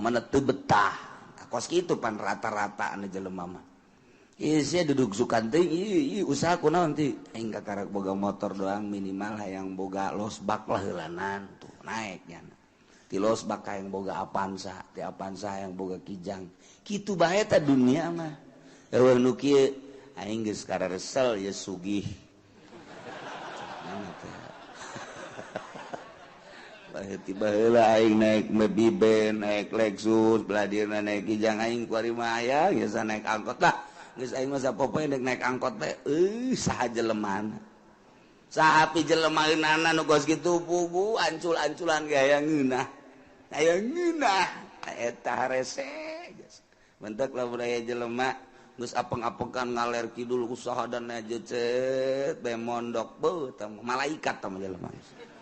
Pokokna teu betah. Kos kitu pan rata-rata anu jelema mah. Ieu sia duduk sukan teuing ieu usaha kunaon ti aing kakarak boga motor doang minimal hayang boga losbak lah heulanan tuh naik nya. Ti losbak hayang boga Avanza, ti Avanza hayang boga Kijang. Kitu bae ta dunia mah. Eueuh nu kieu aing geus kararesel ye sugih. Tiba heula aing naik Mobil, naik Lexus, belah dieuna naik Kijang aing kuari mah aya geus naik angkot lah. Geus aing mah sapopoe naik naik angkot teh euy saha jelemana. Saha pi jelemaeunana nu kos kitu pugu ancul-anculan ge aya ngeunah. Aya ngeunah eta harese geus. Mentek lamun aya jelema geus apeng-apengan ngaler kidul usaha dan cet bae mondok beuh tah malaikat tah jelema.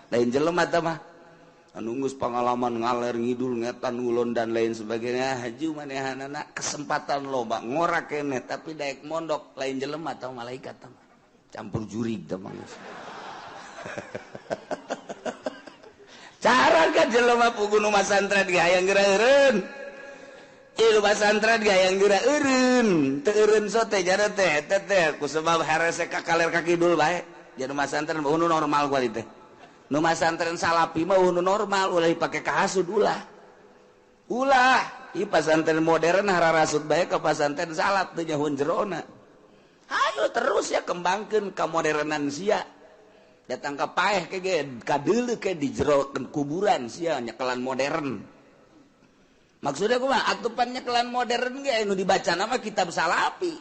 Lain jelema tah mah. Anu geus pengalaman ngaler ngidul ngetan ngulon dan lain sebagainya haju manehanana kesempatan loba ngora keneh tapi daek mondok lain jelema atau malaikat tah campur jurig tah mah. Cara ka jelema pugu nu masantren ge hayang geura eureun. Ieu masantren ge hayang geura eureun, teu eureun sote jara teh eta teh ku sebab harese ka kaler ka kidul bae. Jadi masantren nu normal kuari teh. Nu masantren salapi mah nu normal ulah dipake kahasud ulah. Ulah ieu pasantren modern hararasud bae ka pasantren salaf teu nyahoun jerona. Hayu terus ya kembangkeun ka modernan sia. Datang ka paeh ke ge kadeuleu ke di jero kuburan sia nyekelan modern. Maksudnya kumaha atupan nyekelan modern ge nu dibaca nama kitab salapi.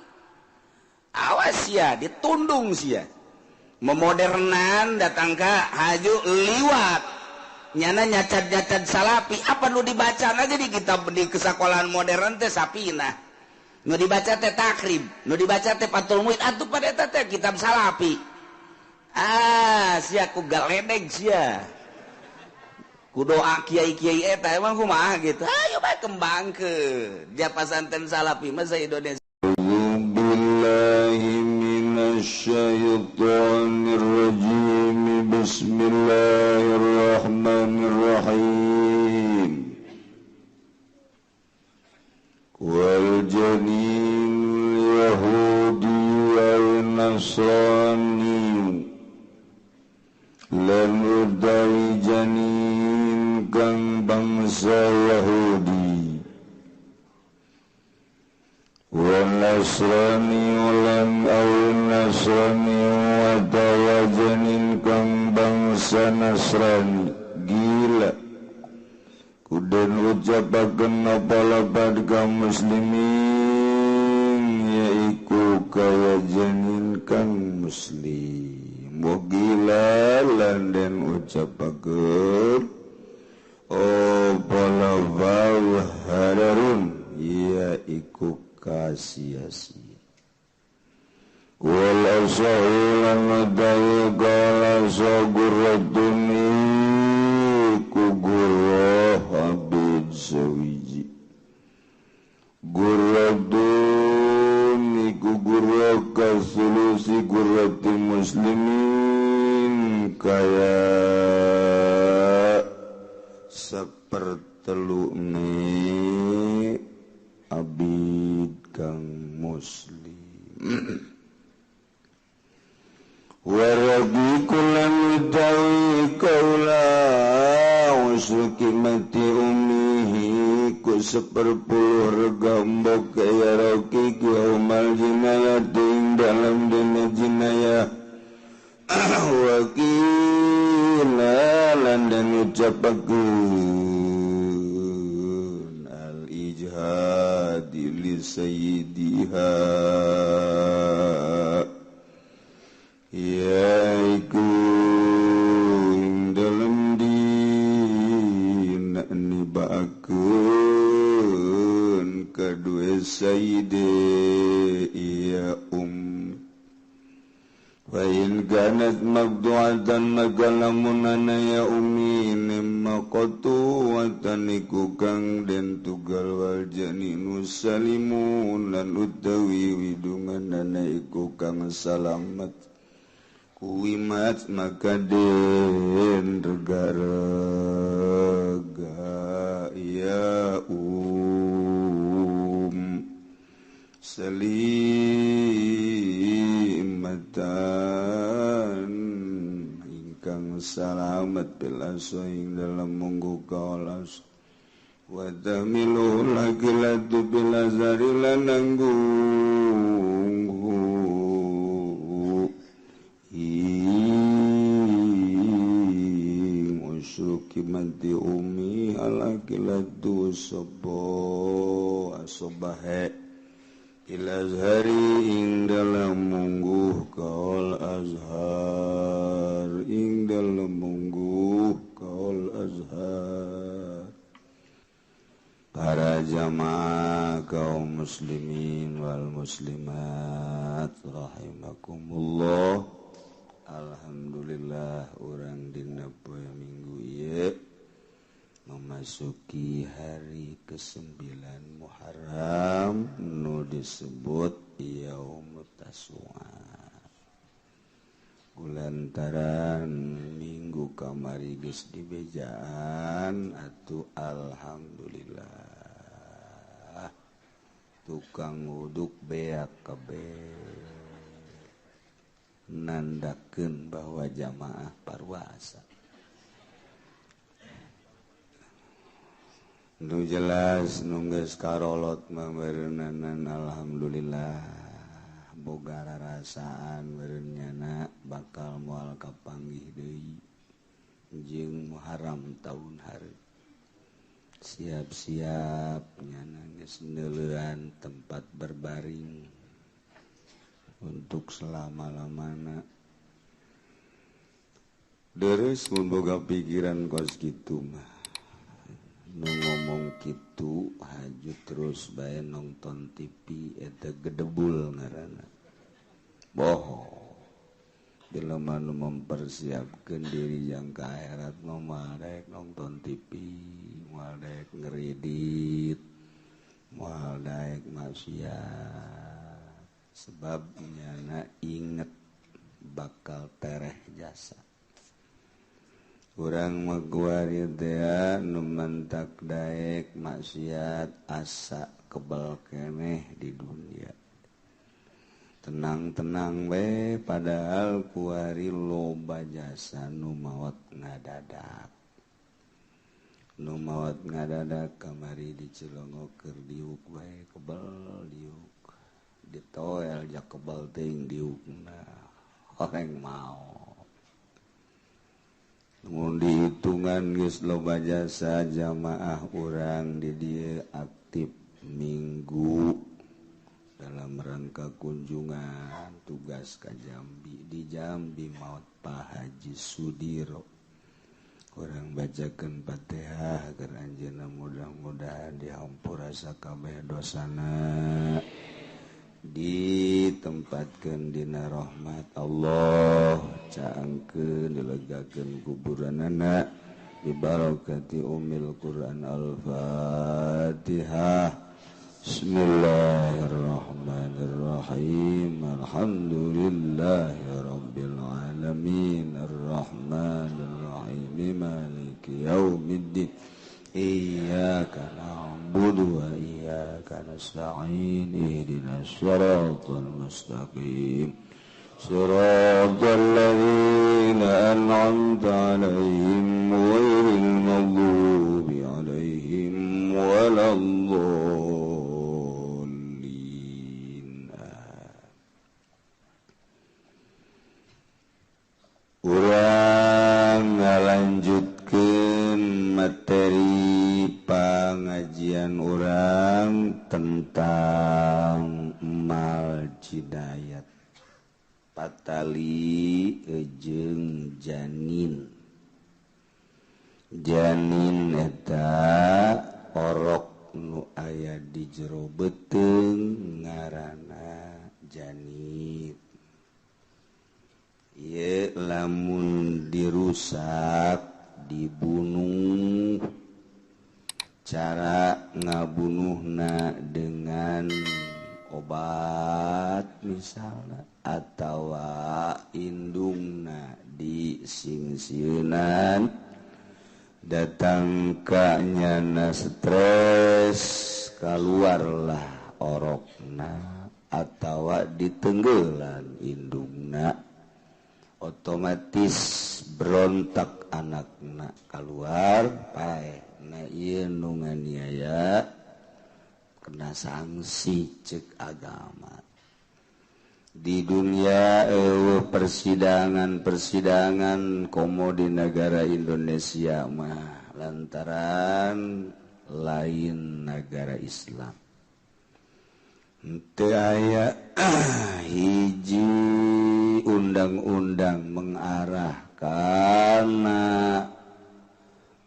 Awas sia ditundung sia. Memodernan datang ka haju liwat nyana nyacat-nyacat salapi apa nu dibaca aja di kitab di kesekolahan modern teh sapina nu dibaca teh takrib nu dibaca teh Fathul Muin atuh pada eta teh kitab salapi ah sia ku galedeg sia ku doa kiai-kiai eta emang kumaha gitu ayo bae kembangkeun dia pasantren salapi mah sa Indonesia. الشيطان الرجيم بسم الله الرحمن الرحيم والجنين اليهودي والنصراني lan utawi janin kang bangsa Yahudi Nasrani ulan aw Nasrani wa tawajanin kang bangsa Nasrani gila kuden ucapaken apa lapad kaum muslimin yaiku kawajanin kang muslim wa gila lan den ucapaken apa lafal hadarun yaiku kasih-sia wal asahilan adawi qala sagurratun iku gurrah abid sawiji gurratun iku gurrah kasulusi gurrati muslimin kaya sepertelu ni abid kang muslim waragi kulan utawi kaula usukimati umihi ku seperpuluh rega mbok ya roki yaumal jinayati ing dalam dina jinayah wakila lan den ucapakeun al-ijhadi li sayyidiha yaiku ing dalem dina nibaakeun kadue sayyide iya Fa in kanat mabdu'atan maka lamun ana ya umi maqtu'atan iku kang den tugal wal janinu salimun lan utawi widungan ana iku kang salamet kuwimat maka den rega-rega ya ya salimatan ingkang salamat bil aso ing dalam munggu kaolas wa tamilu lagilatu bil azari lananggung ing usyuki mati umi alakilatu sobo asobahe Ilazhari ing dalam mungguh kaul azhar ing dalam mungguh kaul azhar. Para jamaah kaum muslimin wal muslimat rahimakumullah. Alhamdulillah urang dina poe minggu ieu memasuki hari ke-9 Muharram nu disebut Yaumut Tasu'a. Kulantaran minggu kamari geus dibejaan atuh alhamdulillah tukang wuduk beak kabeh nandakeun bahwa jamaah parwasa. Nu jelas nungges karolot mameureunanan alhamdulillah boga rarasaan meureun bakal moal kapanggih deui jeung Muharram taun hareup. Siap-siap nyana geus neuleuan tempat berbaring untuk selama-lamana. Deres mun boga pikiran kos kitu mah. Nu ngomong kitu haju terus bae nonton TV eta gedebul ngaranna. Bohong. Jelema nu mempersiapkeun diri jang ka akhirat mah moal daek nonton TV, moal daek ngeridit, moal daek maksiat. Sebab nyana inget bakal tereh jasa. Urang maguari teh nu mentak daek maksiat asa kebal keneh di dunia. Tenang-tenang we padahal kuari loba jasa nu maot ngadadak. Nu maot ngadadak kamari di Cilongok keur diuk we kebal diuk. Ditoel ja kebal teuing diukna. Horeng maot. Mun dihitungan geus loba jasa jamaah urang di dieu aktif minggu dalam rangka kunjungan tugas ka Jambi di Jambi maot Pak Haji Sudiro. Urang bacakeun Fatihah agar anjeunna mudah-mudahan dihampura sakabeh dosana, ditempatkeun dina rahmat Allah, caangkeun dilegakeun kuburanana bibarakati umil Quran. Al-Fatihah. Bismillahirrahmanirrahim. Alhamdulillahirabbil alamin arrahmanirrahim maliki yaumiddin. Iyyaka na'budu wa iyyaka nasta'in ihdinas siratal mustaqim siratal ladzina an'amta 'alaihim ghairil maghdubi 'alaihim waladdallin. Urang ngalanjutkeun materi pengajian orang tentang mal jidayat patali jeung janin. Janin eta orok nu aya di jero beuteung ngaranna janin. Ieu lamun dirusak dibunuh, cara ngabunuhna dengan obat misalnya atawa indungna disingsieunan Datang kanyana stres keluarlah orokna atawa ditenggelan indungna, otomatis berontak anakna keluar paeh. Nah ieu nu nganiaya kena sanksi cek agama. Di dunia persidangan-persidangan komo di negara Indonesia mah lantaran lain negara Islam. Teu aya hiji undang-undang mengarah kana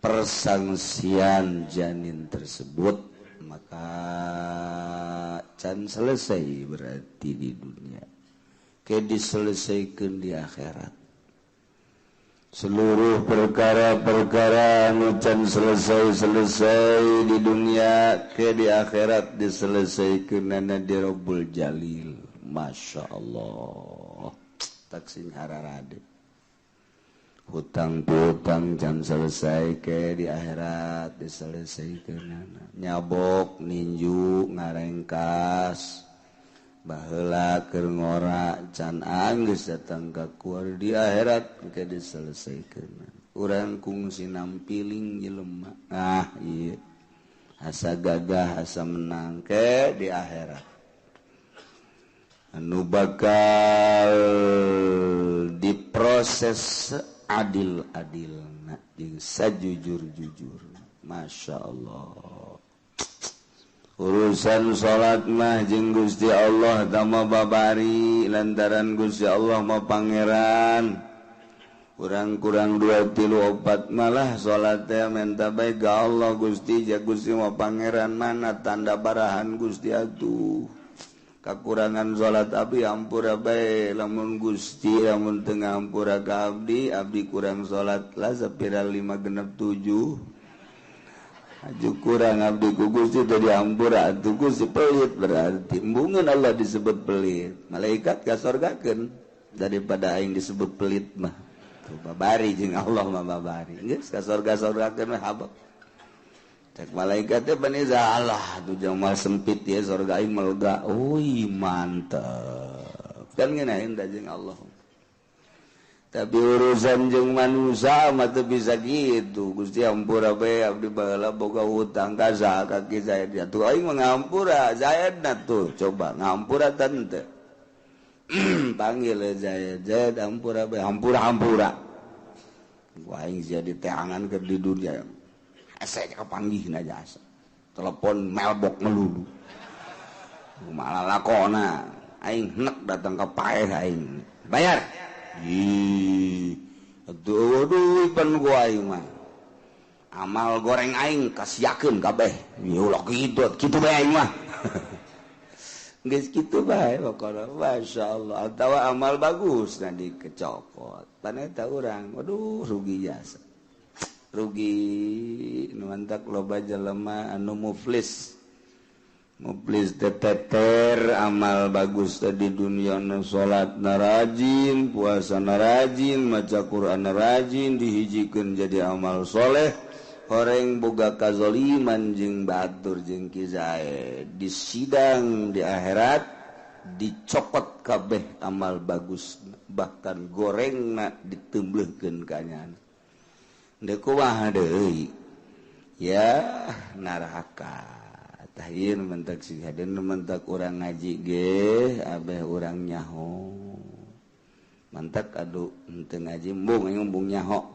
persangsian janin tersebut, maka can selesai berarti di dunia. Ke diselesaikan di akhirat. Seluruh perkara-perkara anu can selesai-selesai di dunia ke di akhirat diselesaikan di Rabbul Jalil. Masya Allah. Taksing hararade. Hutang piutang can selesai ke di akhirat diselesaikan. Nyabok, ninju, ngarengkas. Baheula keur ngora can anggeus datang ka kuar di akhirat ke diselesaikeun. Urang kungsi nampiling jelema. Ah ieu asa gagah asa menang ke di akhirat. Anu bakal diproses adil-adilna jeung sajujur-jujur. Masya Allah. Urusan salat mah jeung Gusti Allah tama babari lantaran Gusti Allah mah pangeran. Kurang-kurang 2 3 4 malah salat teh menta bae ka Allah Gusti, ja Gusti mah pangeran mana tanda barahan Gusti atuh. Kakurangan salat abdi ampura bae lamun Gusti lamun teu ngampura ka abdi, abdi kurang salat lah sapira 5 6 7. Aju kurang abdi ku Gusti tadi ampura atuh Gusti pelit berarti embungeun Allah disebut pelit. Malaikat ka sorgakeun daripada aing disebut pelit mah. Tuh babari jeung Allah mah babari. Geus ka sorga-sorgakeun mah habek. Cek malaikat teh bani Allah tuh jamal sempit ya sorga aing melega. Uy mantep. Kan ngeunaheun da jeung Allah. Tapi urusan jeung manusia mah teu bisa gitu. Gusti ampura bae abdi baheula boga hutang ka saha ka Ki Zaid. Atuh aing mah ngampura Zaidna tuh coba ngampura teu. Panggil Zaid, Zaid ampura bae, ampura-ampura. Gua aing jadi teangan keur di dunia. Asa kapanggihna jasa. Telepon melbok melulu. Malah lakona aing henek datang ka paeh aing. Bayar. Ih, aduh duit pan gua aing mah. Amal goreng aing kasiakeun kabeh. Ulah kitu, kitu bae aing mah. Geus kitu bae pokona. Masyaallah, atawa amal bagus na dikecokot. Pan eta urang, waduh rugi jasa. Rugi nu mantak loba jelema anu muflis. Muflis teteter amal bagus tadi dunia na salat na rajin, puasa na rajin, maca Quran na rajin, dihijikeun jadi amal soleh. Horeng boga kazoliman jeung batur jeung Ki Zaid di sidang di akhirat dicopot kabeh amal bagus, bahkan gorengna ditemblekeun ka nyana. Deuk kumaha deui? Ya neraka. Tahin mentak sih hadeun mentak urang ngaji ge abeh urang nyaho. Mantak aduh henteu ngaji embung aing embung nyaho.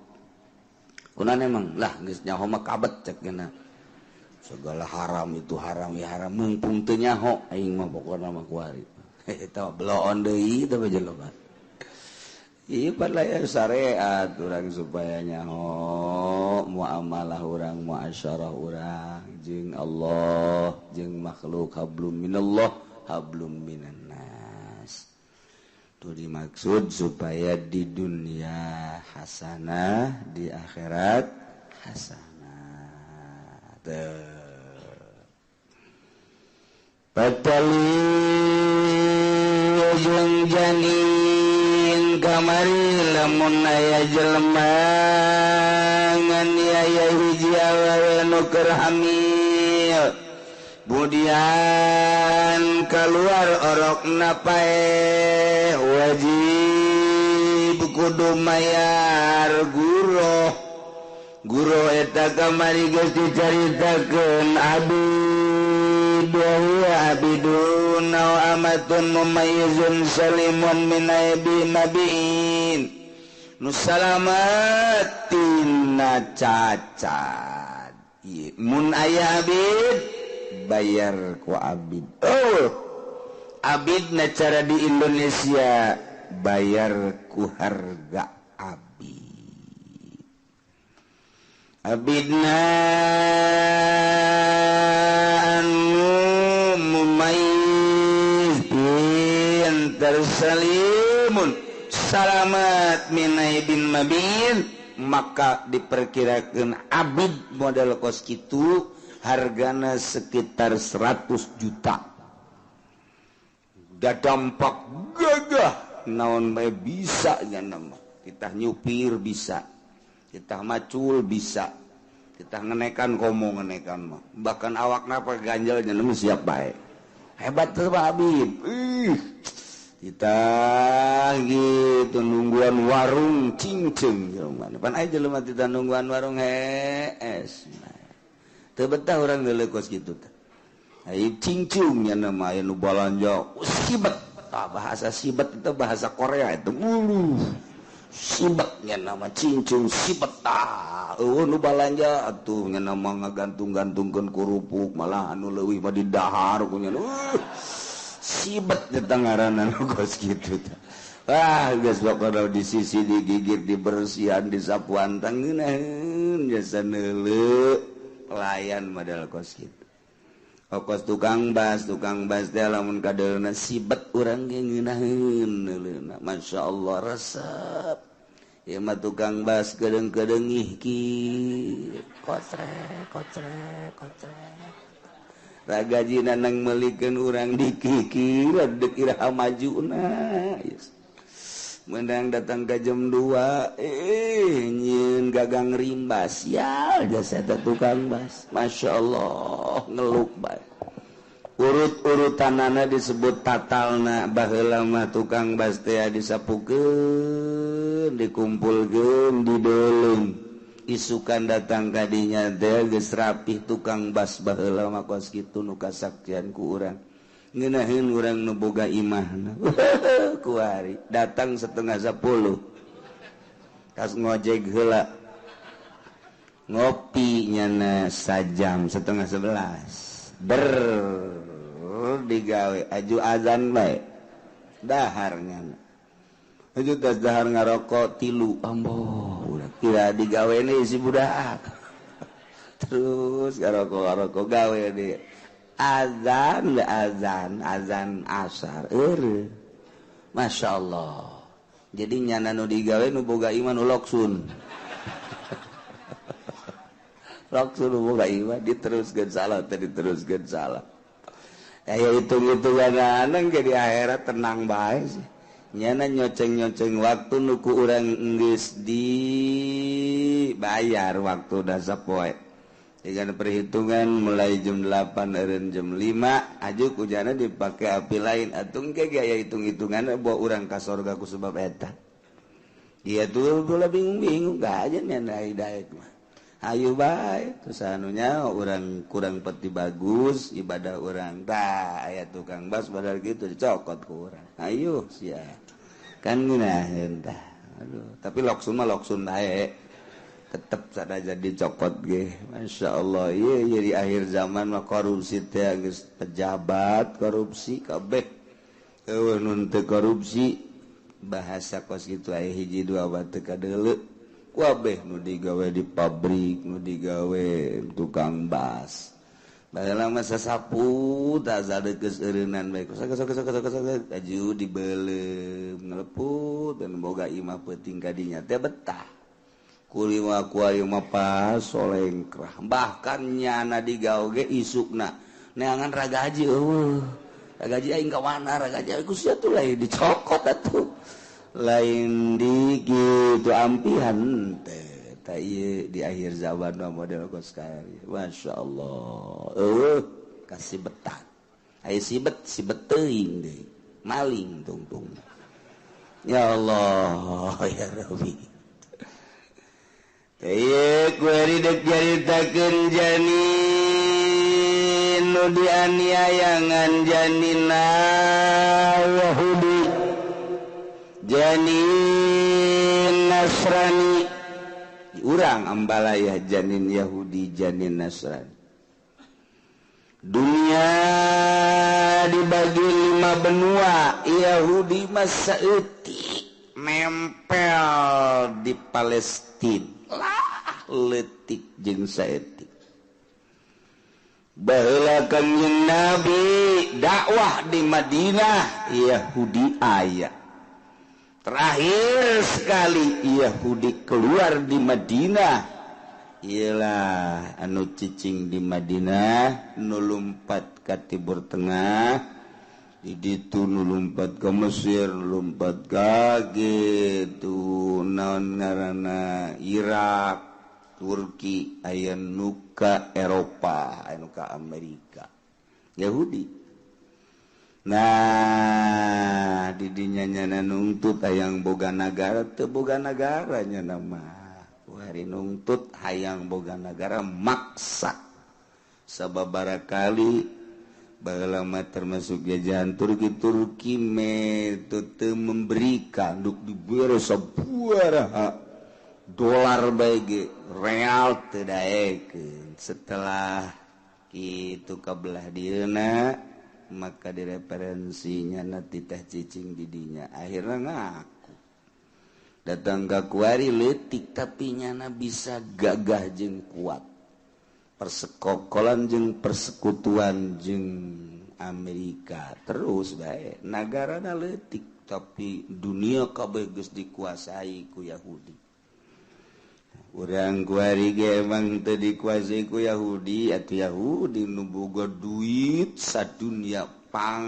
Kunaon emang lah geus nyaho mah kabet cek geuna. Segala haram itu haram ya haram mumpung teu nyaho aing mah pokona mah kuari. Eta beloon deui teh jelema. Ieu padahal syariat urang supaya nyaho muamalah urang muasyarah urang jeung Allah jeung makhluk hablum minallah hablum minannas. Itu dimaksud supaya di dunia hasanah, di akhirat hasanah. Patali jeung janin ka kamari lamun aya jelema nganiaya hiji awewe nu keur hamil budian keluar orokna paeh wajib kudu mayar guro guro eta kamari geus dicaritakeun abid wa huwa abidun aw amatun mumayyizun salimun min aibi nabiin nu salamat tina cacat. Mun aya abid bayar ku abid. Oh, abid na cara di Indonesia bayar ku harga abid. Abidna anu mumayyiz pintar salimun salamat min aibin mabin, maka diperkirakan abid model kos kitu hargana sekitar 100 juta. Da dampak gagah naon bae bisa nya nama. Kita nyupir bisa, kita macul bisa, kita ngenekan komo ngenekan mah. Bahkan awakna apa ganjel nya nama siap bae. Hebat tuh Pak Habib. Ih, kita gitu nungguan warung cincing jelema. Pan aya jelema tita nungguan warung hees. Teu betah urang deuleu kos kitu teh. Ai cincung nya nama aya nu balanja sibet. Tah bahasa sibet itu bahasa Korea itu. Sibet nya nama cincung sibet tah. Eueuh nu balanja atuh nya nama ngagantung-gantungkeun kerupuk malah anu leuwih mah didahar ku nya. Sibet eta ngaranna nu kos kitu teh. Wah, geus pokona di sisi digigit dibersihan disapuan tang ngeunaheun jasa neuleu pelayan model kos kitu. Kos tukang bas teh lamun kadeulna sibet urang ge ngeunaheun neuleuna. Masya Allah resep. Ieu mah tukang bas kedeung-kedeung ki kocrek kocrek kocrek. Ragajina nang meulikeun urang dikikir dek iraha majuna. Yes. Menang datang ke jam 2 nyieun gagang rimbas ya jasa eta tukang bas. Masya Allah ngeluk bae. Urut-urutanana disebut tatalna baheula mah tukang bas teh disapukeun dikumpulkeun dideulung. Isukan datang kadinya teh geus rapih tukang bas baheula mah kos kitu nu kasaktian ku urang. Ngeunaheun urang nu boga imahna. Kuari datang 9:30. Kas ngojek heula. Ngopi nyana sajam 10:30. Ber digawe aju azan bae. Dahar nyana. Aju tas dahar ngarokok 3 amboh udah kira digawe nih si budak. Terus ngarokok gawe deh. Azan azan azan asar eueuh. Masya Allah. Jadi nyana nu digawe nu boga iman nu loksun. Loksun nu boga iman diteruskeun salah teh diteruskeun salah. Aya hitung-hitungan ge di akhirat tenang bae sih. Nyana nyoceng-nyoceng waktu nu ku urang geus dibayar waktu da sapoe. Dengan perhitungan mulai jam 8 eureun jam 5 aju kujana dipake api lain atuh engke ge aya hitung-hitungan bawa urang ka sorga ku sebab eta. Dia tuh bola bingung-bingung gaja nya daek mah. Ayo bae terus anunya urang kurang peti bagus ibadah urang tah aya tukang bas padahal gitu dicokot ku urang. Ayo sia. Kan ngeunaheun tah. Aduh, tapi loksun mah loksun bae. Tetep saja dicokot ge. Masya Allah. Iya di akhir zaman mah korupsi teh geus pejabat korupsi kabeh. Eueuh nu teu korupsi bahasa kos kitu aya hiji dua batu kadeuleu. Kabeh nu digawe di pabrik, nu digawe tukang bas. Baheula mah sasapu tah sadeukes eureunnan bae. Sok sok sok sok sok aju dibeuleum ngeleput dan boga imah peuting kadinya teh betah. Kulima kuari mah pas solengkrah. Bahkan nyana digawe ge isukna neangan ragaji eueuh. Ragaji aing ka mana ragaji ku sia tuh lain dicokot atuh. Lain di gitu ampihan teh tah ieu di akhir zaman mah model kos kieu. Masya Allah. Kasih betan. Aya sibet sibet teuing deui. Maling tungtung. Ya Allah ya Rabbi. Ieu kuari dek nyaritakeun janin nu dianiayangan janina Yahudi, janin Nasrani. Urang ambalaya janin Yahudi, janin Nasrani. Dunia dibagi 5 benua. Yahudi mah saeutik nempel di Palestina lah, leutik jeung saeutik. Baheula Kangjeng Nabi dakwah di Madinah, Yahudi aya. Terakhir sekali Yahudi keluar di Madinah, ialah anu cicing di Madinah nu lumpat ka Timur Tengah, di ditu nu lumpat ka Mesir, lumpat ka gitu naon ngaranna Irak, Turki, aya nu ka Eropa, aya nu ka Amerika. Yahudi. Nah, di dinya nyana nungtut hayang boga nagara, teu boga nagara nya mah. Hari nungtut hayang boga nagara maksa. Sababaraha kali baheula mah termasuk jajahan Turki, Turki metode memberikan duk dibere sabaraha dolar bae ge real teu daekeun. Setelah kitu kabelah dieuna maka direferensinya nanti teh cicing di dinya, akhirnya ngaku datang ka kuari leutik tapi nyana bisa gagah jeung kuat, persekokolan jeung persekutuan jeung Amerika terus bae. Nagarana leutik tapi dunia kabeh geus dikuasai ku Yahudi. Urang kuari ge emang teu dikuasai ku Yahudi, atuh Yahudi nu boga duit sadunia pang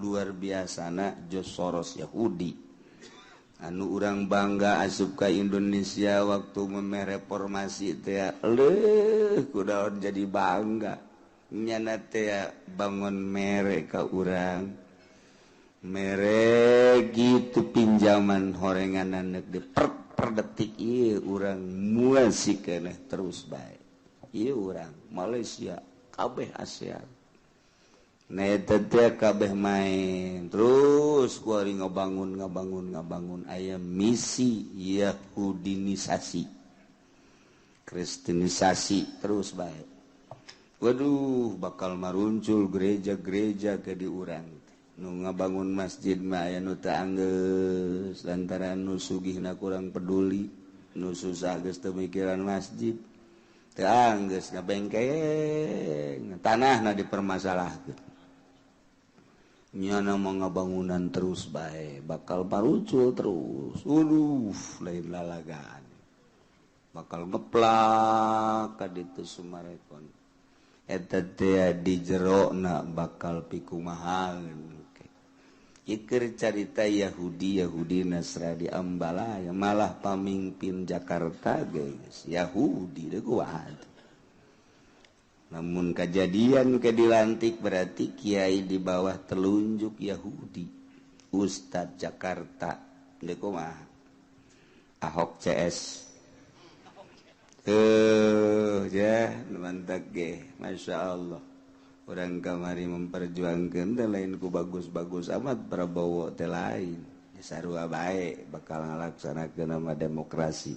luar biasana George Soros Yahudi. Anu urang bangga asup ka Indonesia waktu memeh reformasi teh, leuh kudaon jadi bangga. Nyana teh bangun mere ka urang. Mere gitu pinjaman horengan anek di per detik ieu urang muasi keneh terus bae. Ieu urang Malaysia kabeh ASEAN. Nah eta teh kabeh main terus kuari ngabangun ngabangun ngabangun aya misi Yahudinisasi, Kristenisasi terus bae. Waduh bakal maruncul gereja-gereja ke di urang. Nu ngabangun masjid mah aya nu teu anggeus lantaran nu sugihna kurang peduli, nu susah geus teu mikiran masjid. Teu anggeus ngabengkeng, tanahna dipermasalahkeun. Nyana mau ngabangunan terus bae, bakal marucul terus. Waduh, lain lalagaan. Bakal ngeplak ka ditu Sumarekon. Eta teh di jerona bakal pikumahan. Iker carita Yahudi, Yahudi Nasrani Ambalaya, malah pamimpin Jakarta guys Yahudi deh kuat. Namun kejadian ke dilantik berarti kiai di bawah telunjuk Yahudi, Ustadz Jakarta deh kumaha Ahok CS. Ya mantap ge, masya Allah. Orang kamari memperjuangkan teh lain ku bagus-bagus amat Prabowo teh lain. Sarua bae bakal ngalaksanakeun nama demokrasi.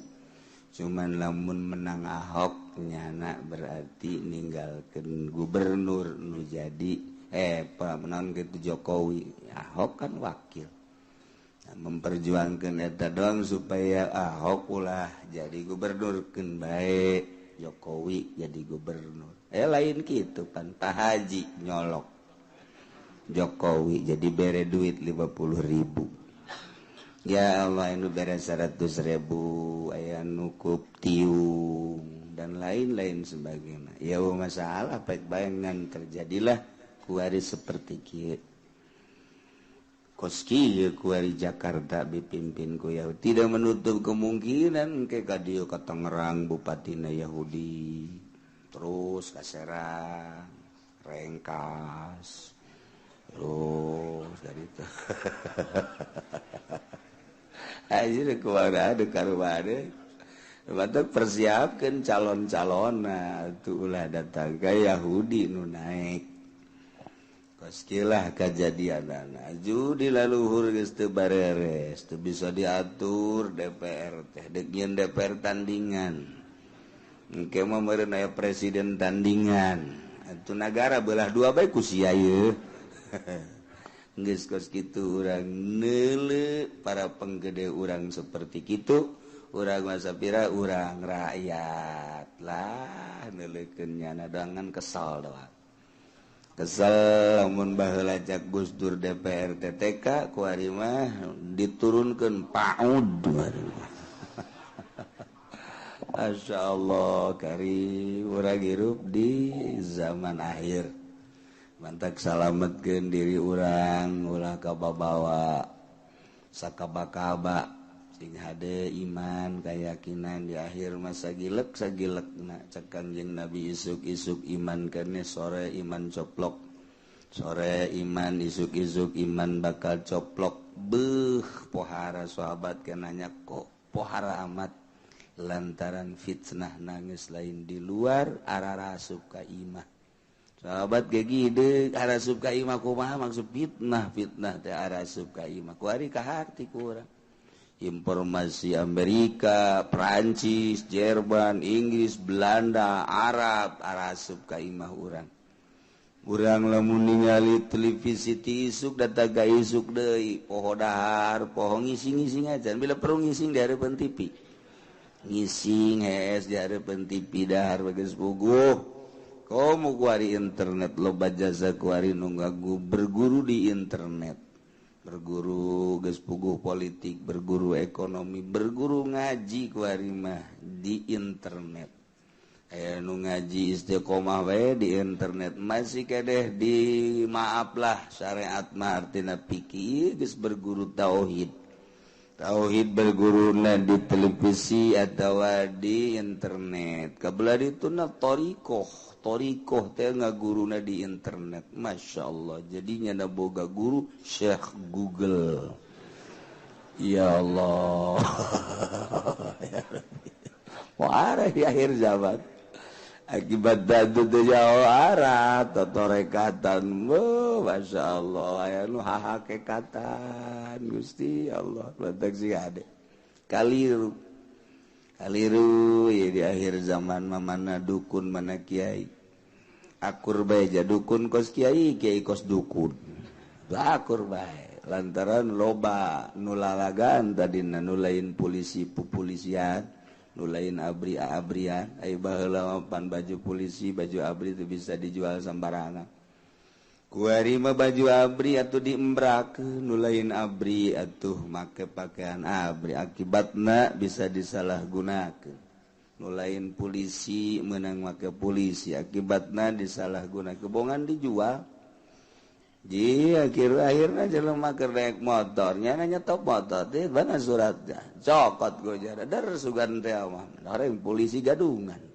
Cuman lamun menang Ahok nyana berarti ninggalkeun gubernur nu jadi pemenang gitu Jokowi. Ahok kan wakil. Nah, memperjuangkan eta doang supaya Ahok ulah jadi gubernur keun bae Jokowi jadi gubernur. Lain gitu pan Pak Haji nyolok Jokowi jadi bere duit 50.000. Ya Allah anu bere 100.000 aya nukup tiung dan lain-lain sebagainya. Ya masalah baik bayangan terjadilah kuari seperti kieu. Kos kieu kuari Jakarta dipimpin ku Yahudi, tidak menutup kemungkinan ke ka dieu ka Tangerang bupatina Yahudi, terus ka Serang, Rengkas, terus dari itu. Anjir kumaha ada karuade. Batak persiapkan calon-calon, nah tuh ulah datang ke Yahudi nu naik. Koskilah kejadian judi laluhur geus teu bareres, teu bisa diatur DPR teh, deuk nyieun DPR tandingan. Engke mah meureun aya presiden tandingan. Atuh nagara belah dua bae ku sia ieu. Geus kos kitu urang neuleu para penggede urang seperti kitu, urang masa pira urang rakyat lah neuleukeun nyana dangan kesal doang. Kesel lamun baheula cak Gus Dur DPR TTK ku ari mah diturunkeun PAUD. Masya Allah kari urang hirup di zaman akhir. Mantak salametkeun diri urang ulah kababawa sakaba-kaba sing hade iman keyakinan di akhir masa gilek sagilekna cek Kangjeng Nabi isuk-isuk iman kene sore iman coplok, sore iman isuk-isuk iman bakal coplok. Beuh pohara sahabat kenanya kok pohara amat lantaran fitnah nangis lain di luar ararasup ka imah. Sahabat gege arasup ka imah kumaha maksud fitnah, fitnah teh arasup ka imah kuari kaharti ku urang. Informasi Amerika, Perancis, Jerman, Inggris, Belanda, Arab arasup ka imah urang. Urang lamun ningali televisi ti isuk datang ka isuk deui, poho dahar, poho ngising-ngising aja. Bila perlu ngising di hareupeun TV. Ngising hees di hareupeun TV dahar bagus puguh. Komo kuari internet loba jasa kuari nu ngagu berguru di internet. Berguru geus puguh politik, berguru ekonomi, berguru ngaji kuari mah di internet. Aya nu ngaji istiqomah wae di internet masih kedeh di maaflah syariat mah artina pikir geus berguru tauhid. Tauhid berguruna di televisi atawa di internet. Kabelah dituna thariqoh. Thariqoh teh ngaguruna di internet. Masya Allah. Jadinya na boga guru Syekh Google. Ya Allah. Ya Rabbi. Wah, di akhir zaman. Akibat dadu teh jauh arah totorekatan. Masya Allah. Aya nu hahakekatan. Gusti Allah. Batak sih ade. Kaliru. Kaliru ya di akhir zaman mana dukun mana kiai. Akur bae ja dukun kos kiai, kiai kos dukun. Akur bae lantaran loba nu lalagan tadina nu lain polisi pupolisian, nu lain abri-abrian. Ai baheula mah pan baju polisi, baju abri itu bisa dijual sembarangan. Kuari mah baju abri atuh diembrakeun, nu lain abri atuh make pakaian abri akibatna bisa disalahgunakeun. Nu lain polisi meunang make polisi akibatna disalahgunakeun, bongan dijual. Ji akhir-akhirna jelema keur naik motor nya nyetop motor teh mana suratnya cokot gojara der sugan teh mah orang polisi gadungan.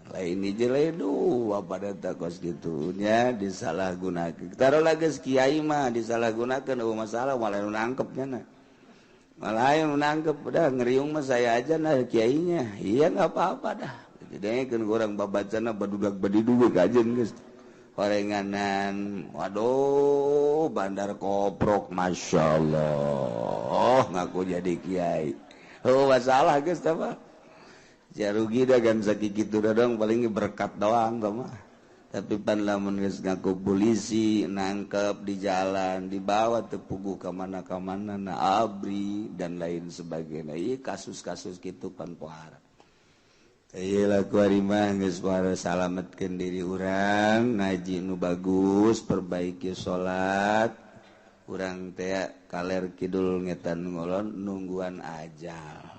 Lain hiji lain dua pada takos gitunya disalahgunakeun. Taruh lagi kiai mah disalahgunakeun eueuh masalah malah nu nangkepnya nah. Malah nu nangkep udah ngeriung mah saya aja nah kiainya. Iya enggak apa-apa dah. Didengekeun urang babacana badudak badiduga kajen geus. Horenganan waduh bandar koprok masyaallah ngaku jadi kiai. Oh masalah geus tah mah. Ya rugi dah kan sakitu dong paling berkat doang mah. Tapi pan lamun geus ngaku polisi nangkep di jalan dibawa teu puguh ka mana-kamana na abri dan lain sebagainya. Ieu kasus-kasus kitu pan pohara. Ieu lah kuari mah geus pohara salametkeun diri urang, ngaji nu bagus, perbaiki salat. Urang teh kaler kidul ngetan ngolon nungguan ajal.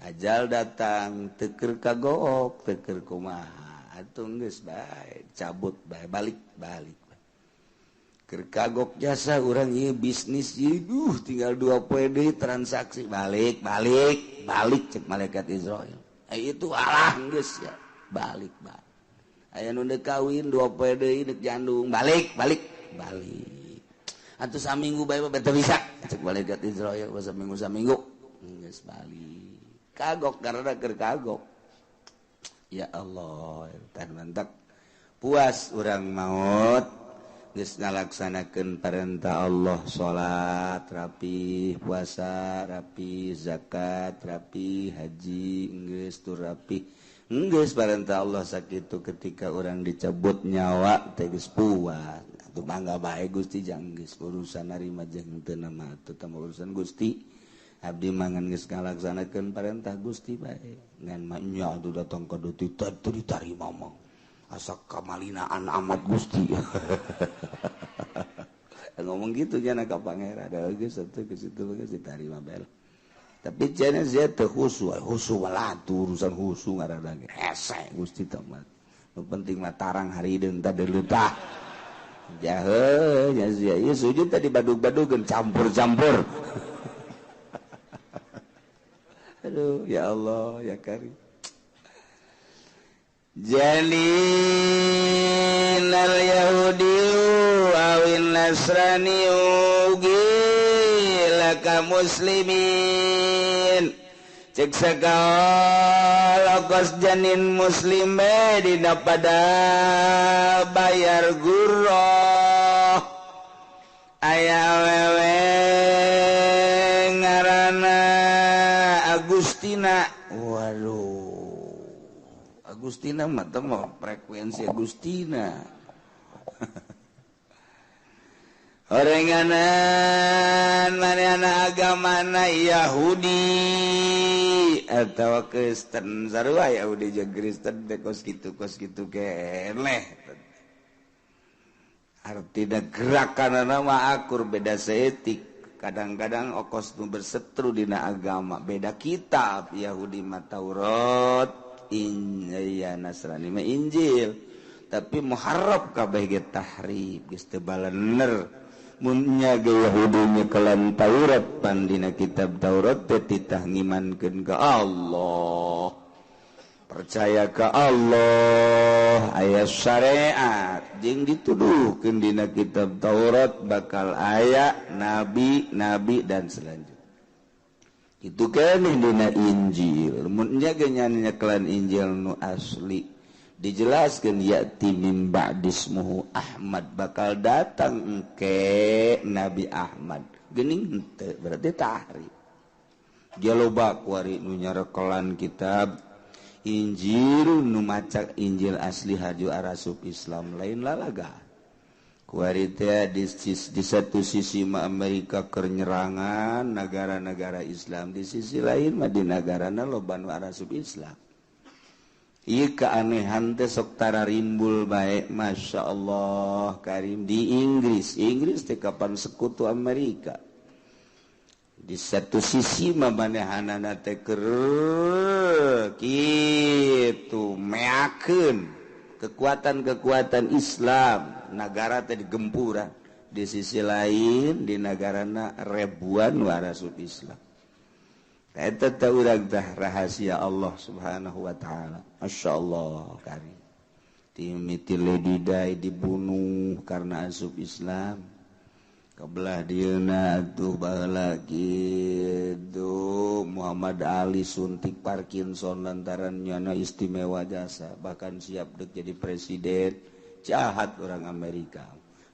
Ajal datang teker kagook teker kumaha atuh geus bae cabut bae balik balik. Keur kagok jasa urang ieu bisnis ieu duh tinggal 2 poe deui transaksi balik balik balik cek malaikat Izrail. Itu alah geus ya balik balik. Aya nu deuk kawin 2 poe deui deuk jandung balik balik balik. Atuh saminggu bae mah teu bisa cek malaikat Izrail saminggu saminggu geus balik. Kagok karena keur kagok. Ya Allah, tan mantak puas urang maut geus ngalaksanakeun perintah Allah, salat rapi, puasa rapi, zakat rapi, haji geus tur rapi. Geus perintah Allah sakitu ketika urang dicabut nyawa teh geus puas. Atuh mangga bae Gusti jang geus urusan narima jeung teu mah atuh tah urusan Gusti. Abdi mangan geus ngalaksanakeun perintah Gusti bae. Ngan mah nya atuh datang ka deui teu ditarima mah. Asa kamalinaan amat Gusti. Ngomong gitu nya ka pangeran da geus atuh ke situ geus ditarima bae. Tapi cenah sia teu khusu, khusu walatu urusan khusu ngaranna ge. Hese Gusti teh mah. Nu penting mah tarang harideung tah deuleuh. Jahe nya sia ieu sujud tadi badug-badugeun campur-campur. Aduh ya Allah ya Karim. Jalinal Yahudi awin Nasrani gila ka muslimin cek sagala kos janin muslim dina pada bayar gurah aya awewe ngaranna Agustina. Waduh, Agustina mah teh mah frekuensi Agustina. Orenganan manehna agamana Yahudi atau Kristen, sarua Yahudi jeung Kristen teh kos kitu keneh. Artina gerakanana mah akur beda saeutik. Kadang-kadang okos nu bersetru dina agama beda kitab. Yahudi mah Taurat, ya Nasrani mah Injil. Tapi muharraf kabeh ge tahrif geus teu balener. Mun nya ge Yahudi nyekelan Taurat pan dina kitab Taurat teh titah ngimankeun ka Allah. Percaya ka Allah aya syariat jeung dituduhkeun dina kitab Taurat bakal aya nabi-nabi dan selanjutnya. Kitu keneh dina Injil. Mun nya ge nyekelan Injil nu asli dijelaskan ya'ti min ba'dismuhu Ahmad, bakal datang engke Nabi Ahmad. Geuning henteu berarti tahrif. Dia loba kuari nu nyarekelan kitab Injil nu maca Injil asli haju arasup Islam lain lalaga. Kuari teh di satu sisi mah Amerika keur nyerangan negara-negara Islam, di sisi lain mah di nagarana loba nu arasup Islam. Ieu keanehan teh sok tararimbul bae, Masya Allah Karim. Di Inggris, Inggris teh kapan sekutu Amerika. Di satu sisi mah manehanana teh keur kitu meakeun kekuatan-kekuatan Islam, nagara teh digempuran. Di sisi lain di nagarana ribuan warasub Islam. Eta teh urang teh rahasia Allah Subhanahu wa taala. Masya Allah Karim. Timiti Lady Di dibunuh karena asup Islam. Kebelah dieuna atuh baheula kitu Muhammad Ali suntik Parkinson lantaran nyana istimewa jasa, bahkan siap dek jadi presiden. Jahat orang Amerika.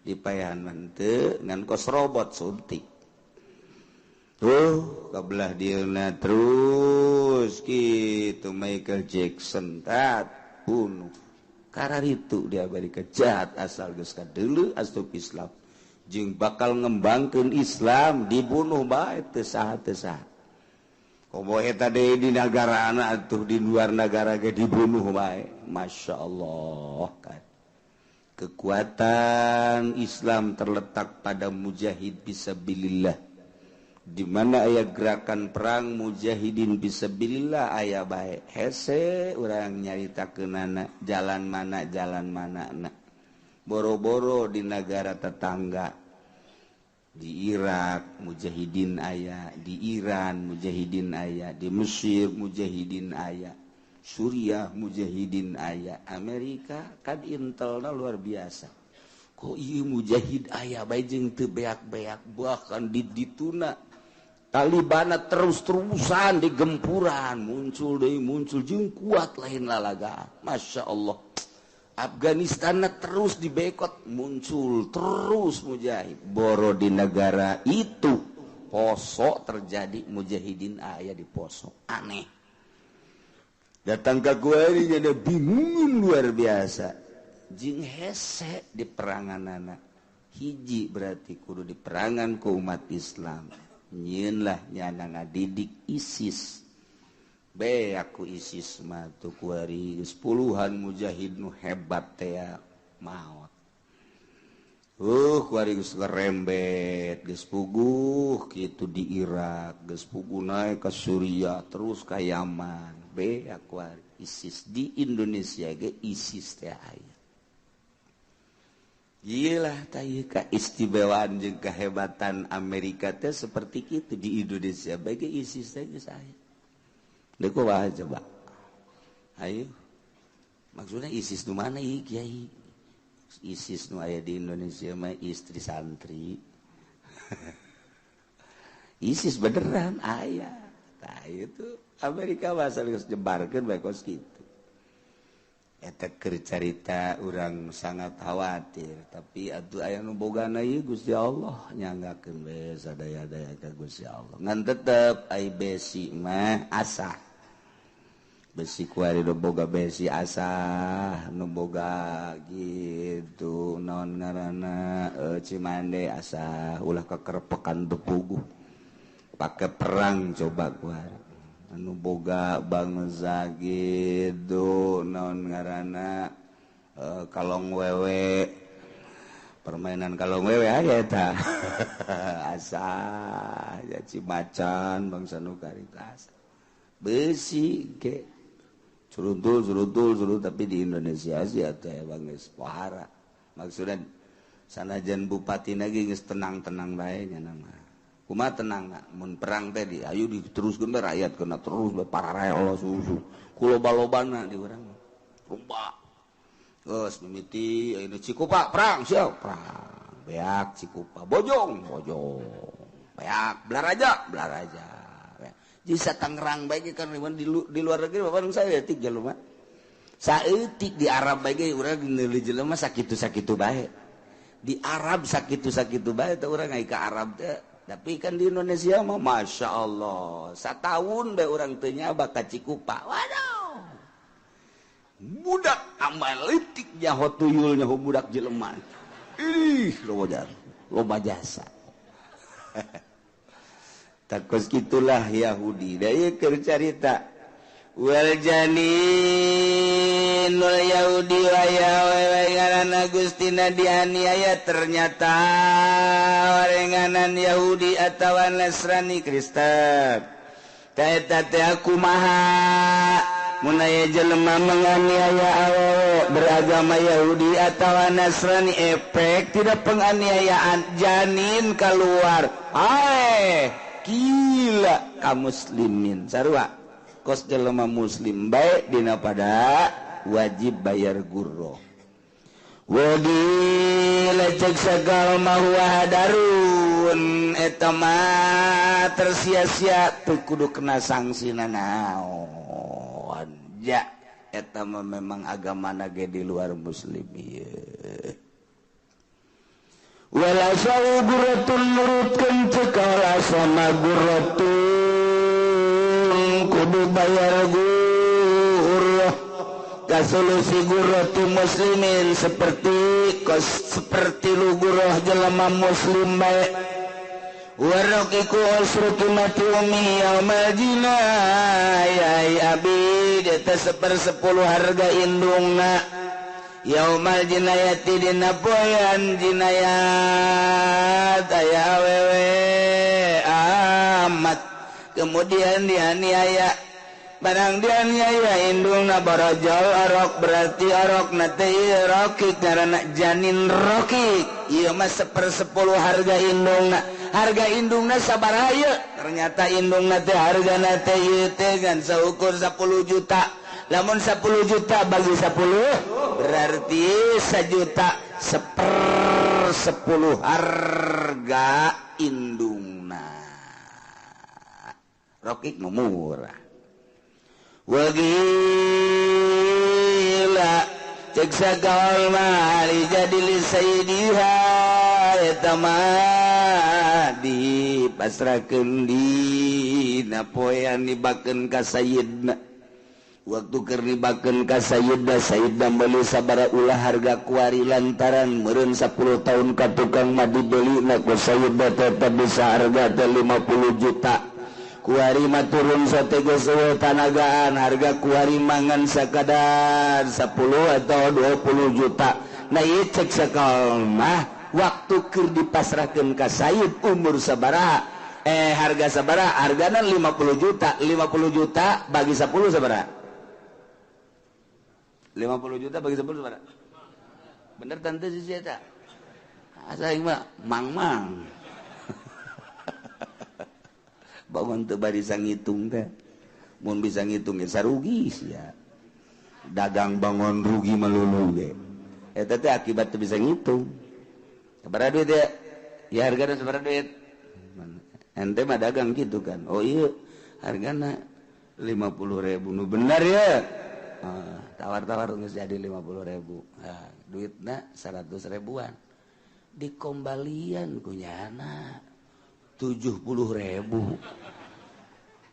Dipayahan mah henteu ngan kos robot suntik. Tuh kebelah dieuna terus kitu Michael Jackson tat bunuh. Kararitu di Amerika jahat asal geus kadeuleu asup Islam. Jeung bakal ngembangkeun Islam dibunuh bae teu saha teu saha. Komo eta deui di nagarana atuh di luar nagara ge dibunuh bae. Masya Allah kan. Kekuatan Islam terletak pada mujahid fisabilillah. Di mana aya gerakan perang mujahidin fisabilillah aya bae. Hese urang nyaritakeunana jalan mana na. Boro-boro di negara tetangga, di Irak mujahidin aya, di Iran mujahidin aya, di Mesir mujahidin aya, Suriah mujahidin aya, Amerika kan intelna luar biasa. Kok ieu mujahid aya bae jeung teu beak-beak, bahkan di dituna Talibana terus-terusan di gempuran muncul deui, muncul jeung kuat lain lalagaan. Masya Allah. Afghanistan terus dibekot, muncul terus mujahid. Boro di negara itu Poso terjadi mujahidin aya di Poso. Aneh. Datang ke gue ini jadi bingung luar biasa. Jeung hese di peranganana. Hiji berarti kudu di perangan ku umat Islam. Nyieun lah nyana ngadidik ISIS. Be aku ISIS mah tuh kuari geus puluhan mujahid nu hebat teh maot. Kuari geus ngerembet, geus puguh kitu di Irak, geus puguh naik ke Suriah, terus ka Yaman. Be aku ISIS di Indonesia ge ISIS teh aya. Gila tah keistimewaan jeung kehebatan Amerika teh seperti kitu di Indonesia bae ge ISIS teh geus aya. Deuk kumaha coba? Ayo. Maksudnya ISIS nu mana ieu kiai? ISIS nu aya di Indonesia mah istri santri. ISIS beneran aya. Tah itu Amerika mah geus nyebarkeun bae kos kitu. Eta keur carita urang sangat khawatir, tapi atuh aya nu bogana ieu Gusti Allah nyanggakeun we sadaya-daya ka Gusti Allah. Ngan tetep ai besi mah asah. Besi kuari nu boga besi asah, nu boga gitu naon ngaranna Cimande asah, ulah kekerpekan bepuguh. Pake perang coba kuari. Anu boga bangsa gitu naon ngaranna kalong wewe, permainan kalong wewe aya eta. Asah ya Cimacan bangsa nu karitas besi ge suruntul suruntul suruntul, tapi di Indonesia sih atuh emang geus pohara. Maksudna sanajan bupati ge geus tenang-tenang bae nya mah. Kumaha tenang mun perang teh di ayo diteruskeun bae rakyat kena terus bae pararel susu. Ku loba-lobana di urang. Loba. Geus mimiti ayeuna Cikupa perang siap perang. Beak Cikupa bojong bojong. Beak Belaraja Belaraja. Jisa Tangerang bae kan di luar negeri bapak saya etik jelema. Saeutik di Arab bae ge urang meuli jelema sakitu-sakitu bae. Di Arab sakitu-sakitu bae teh urang ai ka Arab teh. Tapi kan di Indonesia mah Masya Allah satahun bae urang teu nyaba ka Cikupa. Waduh, budak amalitik nyaho tuyul nyaho budak jelema. Ih, loba jasa. Takos gitulah Yahudi. Da ieu keur carita. Wal janinul Yahudi wa ya ngaranna Gustina dianiaya, ternyata warenganan Yahudi atawa Nasrani Kristen. Ta eta teh kumaha mun aya jelema menganiaya awewe beragama Yahudi atawa Nasrani, efek tidak penganiayaan janin keluar. Ae gila ka muslimin sarua. Kos jelema muslim baik dina pada wajib bayar gurro. Wagi lecek segala mahuwa hadarun eta mah tersia-sia teu kudu kena sanksi nanaon. Ja eta mah memang agamana ge di luar muslim ieu. Wala sawu gurratun nurutkeun ceuk sama gurratun kudu bayar gurrah kasolusi gurratu muslimin seperti seperti lu gurrah jelema muslim bae. Waraqiku usratu mati umi yaumal jinayai abi eta 1/10 harga indungna yaumal jinayati dina poean jinayat aya awewe amat. Kemudian dianiaya Barang dianiaya indungna borojol orok berarti orok na teh ieu rokik ngaranna janin rokik. Ieu mah 1/10 harga indungna. Harga indungna sabaraha ieu? Ternyata indungna teh hargana teh ieu teh ngan saukur 10 juta. Lamun 10 juta bagi 10 berarti 1 juta 1/10 harga indungna. Rokik mah murah. Wagila cek sagaul mali jadi li sayyidiha eta mah dipasrahkeun dina poean dibakeun ka sayyidna. Waktu keur dibakeun ka sayyidna, sayyidna meuli sabaraha ulah harga kuari lantaran meureun 10 tahun ka tukang mah dibelina ku sayyidna tetep bisa harga teh 50 juta. Kuari mah turun sote geus eueuh tanagaan harga kuari mangan sakadar 10 atau 20 juta. Nah ieu cek sakaol mah waktu keur dipasrahkeun ka sayyid umur sabaraha harga sabaraha hargana 50 juta. 50 juta bagi 10 sabaraha? 50 juta bagi 10 sabaraha? Bener tante sih eta. Asa aing mah mang-mang. Bangun teu bisa ngitung teh. Mun bisa ngitung ge sarugi sia. Dagang bangun rugi melulu ge. Eta teh akibat teu bisa ngitung. Sabaraha duit ya? Ya hargana sabaraha duit? Ente mah dagang gitu kan. Oh iya, hargana 50.000. Nu bener ya. Tawar-tawar geus jadi 50.000. Nah, duitna 100 ribuan. Dikombalian ku nyana 70.000.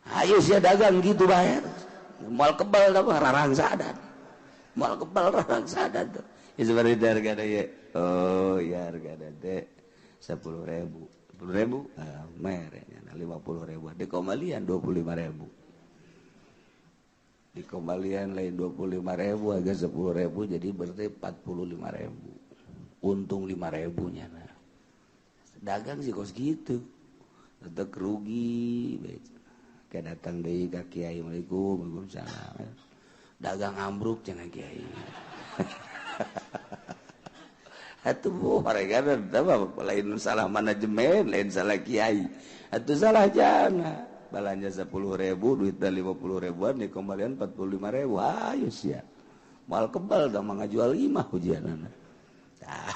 Ayo sia dagang gitu bayar. Moal kebal tah rarangsadan. Moal kebal rarangsadan tuh. Ya seperti harga ya. Oh ya harga teh 10.000. 10.000 ah mere nyana 50.000. Dikombalian 25.000. Dikembalian lain 25.000 agak 10.000 jadi berarti 45.000. Untung 5.000 nya nah. Dagang sih kos gitu. Tetep rugi kayak datang deui ka kiai, Assalamualaikum, waalaikumsalam. Dagang ambruk cenah kiai. Atuh mereka lain salah manajemen, lain salah kiai. Atuh salah jana. Balanja 10.000, duitnya 50 ribuan, dikembalian 45.000. Ayo sia. Mal kebal dah mah ngajual 5 hujanana. Tah,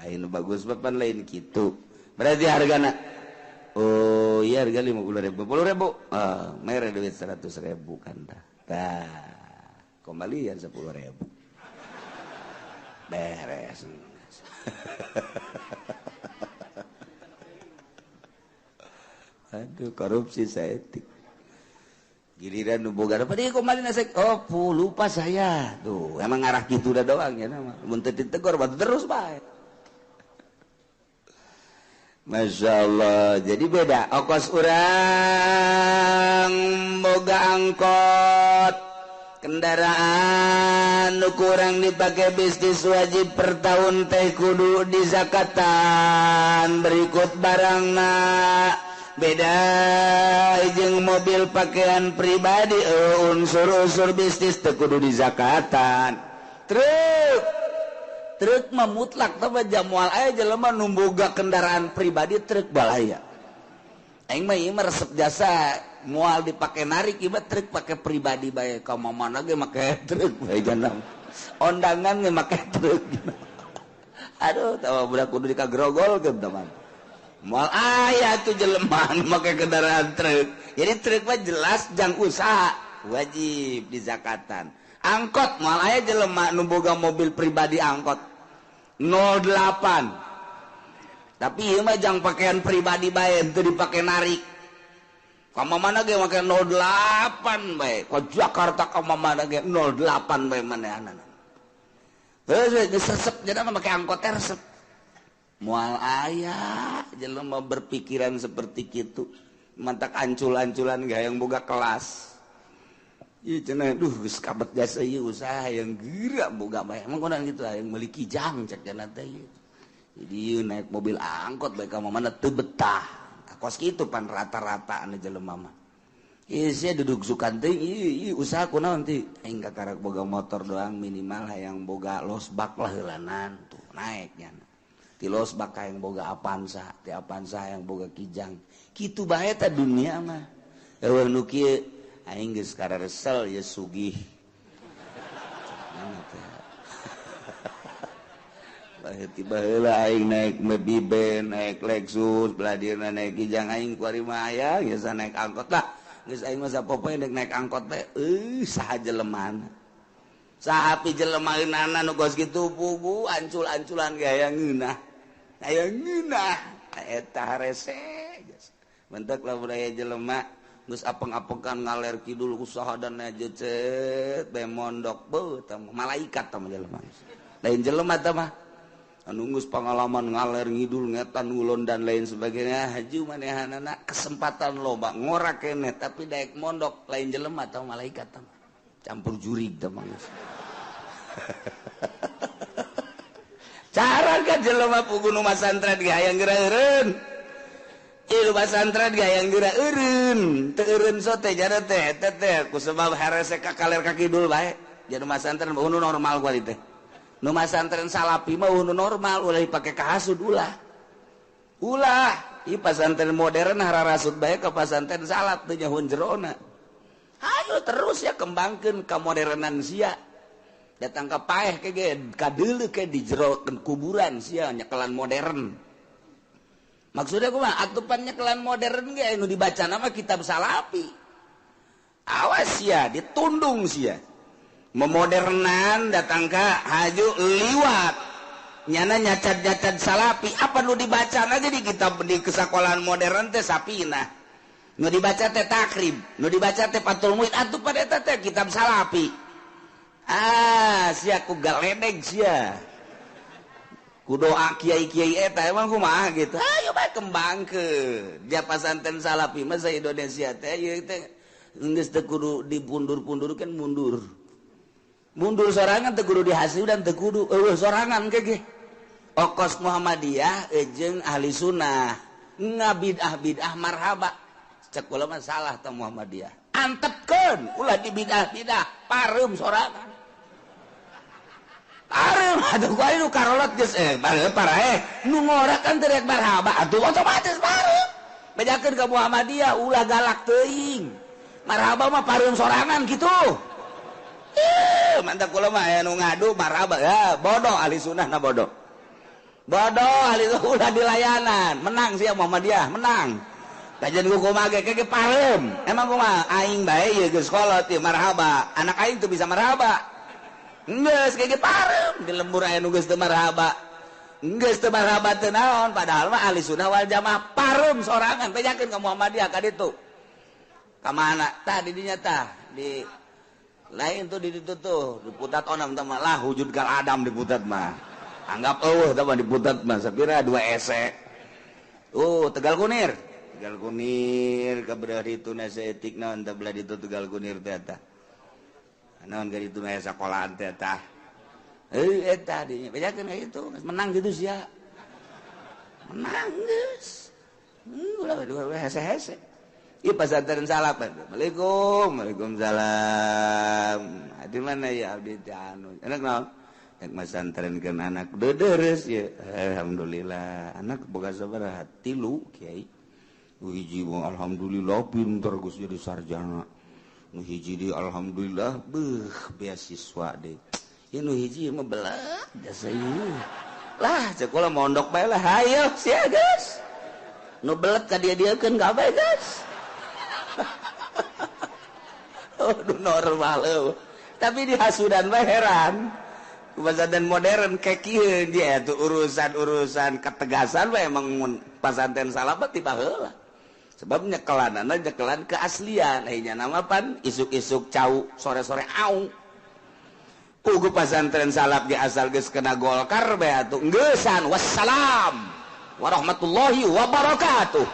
anu bagus papan lain kitu. Berarti hargana oh iya harga 50.000, 50.000. Ah, mere duit 100.000 kan tah. Tah, kembalian 10.000. Beres. Aduh, korupsi saeutik. Giliran nu boga apa dia kembali nasek. Oh, lupa saya. Tuh, emang ngarah kitu da doang ya nama. Mun teu ditegor batu terus bae. Masya Allah, jadi beda. Okos urang boga angkot kendaraan nu kurang dipakai bisnis wajib per tahun teh kudu dizakatan berikut barangna. Beda jeung mobil pakaian pribadi unsur-unsur bisnis teu kudu dizakatan. Truk mah mutlak tapi jamual aya jelema nu boga kendaraan pribadi truk balaya. Aing mah ieu mah resep jasa moal dipake narik ieu mah truk pake pribadi bae ka mana ge make truk bae janam. Ondangan ge make truk. Aduh tawa budak kudu dikagrogolkeun teman. Moal aya tuh jelema nu make kendaraan truk. Jadi truk mah jelas jang usaha wajib dizakatan. Angkot moal aya jelema nu boga mobil pribadi angkot 08. Tapi ieu mah jang pakaian pribadi bae teu dipake narik. Ka mana ge make 08 bae. Ka Jakarta ka mana ge 08 bae manehanana. Heuh geus resep jadi mah make angkot teh resep. Moal aya jelema berpikiran seperti kitu. Mantak ancul-anculan ge hayang boga kelas. Ieu cenah duh geus kabet jasa ieu usaha yang geura boga bae. Emang konan kitu hayang meuli kijang cek cenah teh ieu. Jadi ieu naik mobil angkot bae ka mana teu betah. Kos kitu pan rata-rata anu jelema mah. Ieu sia duduk sukan teuing ieu usaha kunaon ti aing kakarak boga motor doang minimal hayang boga losbak lah heulanan tuh naik nya. Ti losbak hayang boga Avanza, ti Avanza hayang boga Kijang. Kitu bae ta dunia mah. Eueuh nu kieu aing geus kararesel ye sugih. Tiba heula aing naik Mobiben, naik Lexus, belah dieuna naik Kijang aing kuari mah aya geus naik angkot lah. Geus aing mah sapopoe deuk naik angkot teh saha jelemana. Saha pi jelemaeunana nu geus kitu pugu ancul-anculan ge aya ngeunah. Aya ngeunah eta harese. Mentek lamun aya jelema geus apeng-apengan ngaler kidul usaha dan jecet bae mondok beuh tah malaikat tah jelema. Lain jelema tah mah. Anu geus pengalaman ngaler ngidul ngetan ngulon dan lain sebagainya haju manehanana kesempatan loba ngora keneh tapi daek mondok lain jelema atau malaikat tah campur jurig tah mah. Cara ka jelema pugu nu masantren ge hayang geura eureun. Ieu masantren ge hayang geura eureun, teu eureun sote jana teh eta teh ku sebab harese ka kaler ka kidul bae. Jadi masantren nu normal kuari teh. Nu masantren salapi mah nu normal ulah dipake kahasud ulah. Ulah ieu pasantren modern hararasud bae ka pasantren salaf teu nyahoan jerona. Hayu terus ya kembangkeun ka modernan sia. Datang ka paeh ke ge kadeuleu ke di jero kuburan sia nyekelan modern. Maksudnya kumaha atupan nyekelan modern ge nu dibaca nama kitab salapi. Awas sia ditundung sia. Memodernan datang ka haju liwat nyana nyacat-nyacat salapi apa nu dibaca aja di kitab di kesekolahan modern teh sapina nu dibaca teh takrib nu dibaca teh Fathul Muin atuh pada eta teh kitab salapi. Ah sia ku galedeg sia ku doa kiai-kiai eta emang kumaha gitu ayo bae kembangkeun dia pasantren salapi mah sa Indonesia teh ieu teh geus teu kudu dipundur-pundurkeun mundur mundur sorangan teu kudu dihasil dan teu kudu eueuh sorangan ke ge okos Muhammadiyah jeung ahli sunnah ngabid'ah-bid'ah marhaba cek kula mah salah tah Muhammadiyah antepkeun ulah dibid'ah-bid'ah pareum sorangan pareum atuh ku anu karolot geus paraeh nu ngora kan teu rek marhaba atuh otomatis pareum bejakeun ka Muhammadiyah ulah galak teuing marhaba mah pareum sorangan kitu. Mantap kula mah aya nu ngadu marhaba ya bodoh ahli sunnah na bodoh. Bodoh ahli ulah dilayanan, menang sia Muhammadiyah, menang. Kajian ku kumaha ge ke pareum. Emang kumaha aing bae ieu geus kolot ieu marhaba. Anak aing teu bisa marhaba. Geus ke pareum di lembur aya nu geus teu marhaba. Geus teu marhaba teu naon padahal mah ahli sunnah wal jamaah pareum sorangan bejakeun ka Muhammadiyah ka ditu. Ka mana? Tah di dinya tah di lain tuh di ditu tuh diputat onam tah mah lah wujud kal adam diputat mah anggap eueuh tah mah diputat mah sapira 2 ese. Tegal Kunir, Tegal Kunir ka belah ditu na saeutik naon tah belah ditu Tegal Kunir teh tah naon ka ditu mah sakolahan teh tah eta dinya bejakeun ka itu menang kitu sia menang geus ulah hese-hese. Ieu pasantren salaf. Assalamualaikum. Waalaikumsalam. Di mana ya abdi teh anu? Anak naon? Rek masantrenkeun anak deudeures ye. Alhamdulillah. Anak boga sabaraha? 3 kiai. Nu hiji mah alhamdulillah pinter geus jadi sarjana. Nu hiji deui alhamdulillah beuh beasiswa deui. Ieu nu hiji mah belah jasa ieu. Lah cek kula mondok bae lah hayo sia geus. Nu belet ka dia-dieukeun kabeh geus. Oh, normal eueuh. Tapi di hasudan mah heran. Pesantren modern kayak kieu dia tuh urusan-urusan ketegasan mah emang pesantren salaf mah tiba heula. Sebab nyekelanana nyekelan keaslian. Ayeuna nama pan isuk-isuk cau, sore-sore au. Pugu pesantren salaf ge asal geus kena Golkar bae atuh geusan wassalam warahmatullahi wabarakatuh.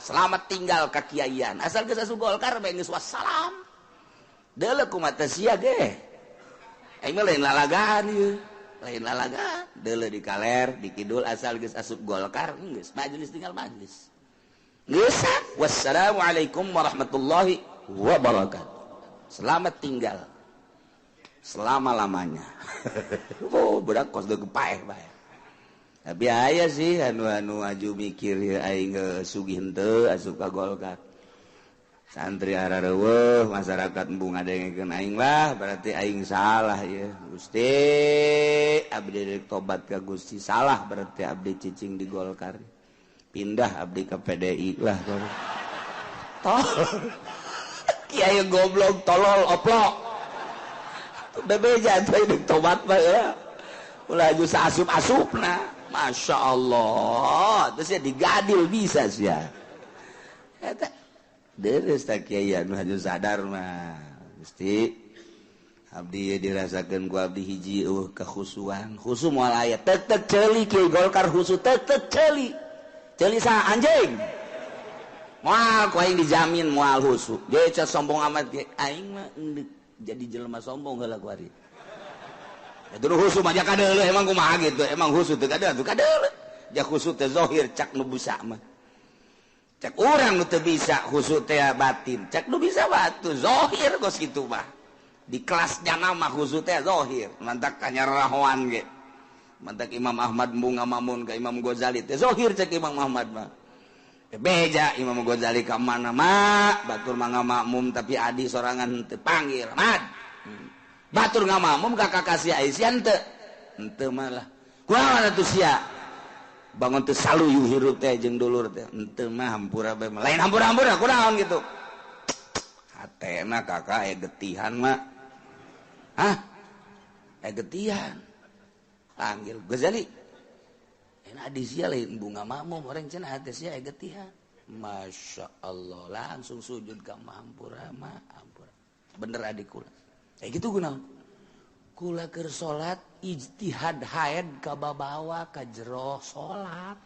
Selamat tinggal kakiaian. Asal geus asup Golkar bae geus wassalam. Deuleu kumaha sia ge. Aing mah lain lalagaan ieu. Lain lalagaan. Deuleu di kaler, di kidul asal geus asup Golkar geus majelis tinggal majelis. Geus. Wassalamualaikum warahmatullahi. wabarakatuh. Selamat tinggal selama-lamanya. Oh, budak kos deuk paeh bae. Tapi aya sih anu-anu aju mikir aing sugih henteu asup ka Golkar. Santri arareuweuh, masyarakat embung ngadengekeun aing lah, berarti aing salah ya. Gusti, abdi rek tobat ka Gusti, salah berarti abdi cicing di Golkar. Pindah abdi ke PDI lah. Tol. Kiai goblok tolol oplok. Bebeja teh tobat mah ya. Ulah aju saasup-asupna. Masya Allah. Terus ya digadil bisa sih ya. Eta deres tak kiai anu haju sadar mah. Gusti abdi dirasakeun ku abdi hiji eueuh kekhusuan. Khusu moal aya tek tek ceuli kiai Golkar khusu tek tek ceuli. Ceuli sa anjing. Moal ku aing dijamin moal khusu. Ge sombong amat ge aing mah jadi jelema sombong heula ku ari. Itu khusu mah ja kadeuleuh emang kumaha gitu. Emang khusu teu kadeuleuh teu kadeuleuh. Ja khusu teh zahir cak nu bisa mah. Cak urang nu teu bisa khusu teh batin. Cak nu bisa batu zahir kos kitu mah. Di kelasnya nama khusu teh zahir. Mantak kanyarahoan ge. Mantak Imam Ahmad embung ngamamun ka Imam Ghazali teh zahir cak Imam Ahmad mah. Beja Imam Ghazali ka mana mah batur mah ngamakmum tapi adi sorangan teu panggil Ahmad. Batur ngamakmum ka kakasih Aisyah henteu. Henteu malah. Kumaha atuh sia? Bangun teu saluyu hirup teh jeung dulur teh. Henteu mah hampura bae mah. Lain hampura-hampura kunaon gitu. Hatena kakak aya getihan mah. Hah? Aya getihan. Panggil Ghazali. Adi sia lain bunga makmum orang cenah hati sia aya getihan. Masya Allah langsung sujud ka hampura mah hampura. Bener adik kula. Kayak gitu kunaon? Kula keur salat ijtihad haid ka babawa ka jero salat.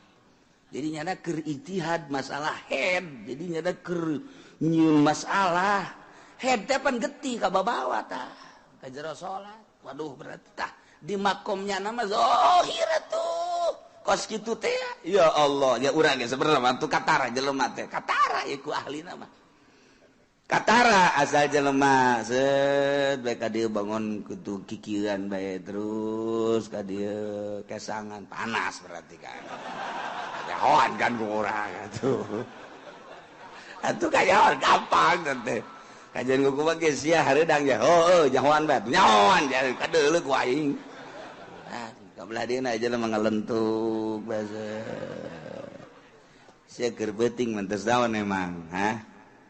Jadi nyana keur ijtihad masalah haid. Jadi nyana keur nyieun masalah haid teh pan getih ka babawa tah ka jero salat. Waduh berarti tah di makomnya nama zahir atuh. Kos kitu teh ya Allah ya urang ge sebenarnya mah tuh katara jelema teh katara ieu ku ahlina mah katara asal jelema set bae ka dieu bangun kutu kikieuan bae terus ka dieu kesangan panas berarti kan nyahoan kan ku urang atuh atuh kayahoan gampang teh kajian ku mah geus sia hareudang ya heueuh nyahoan bae nyahoan kadeuleu ku aing. Kabelah dieuna aja mah ngalentuk basa. Sia keur beuting mentes daun emang, hah?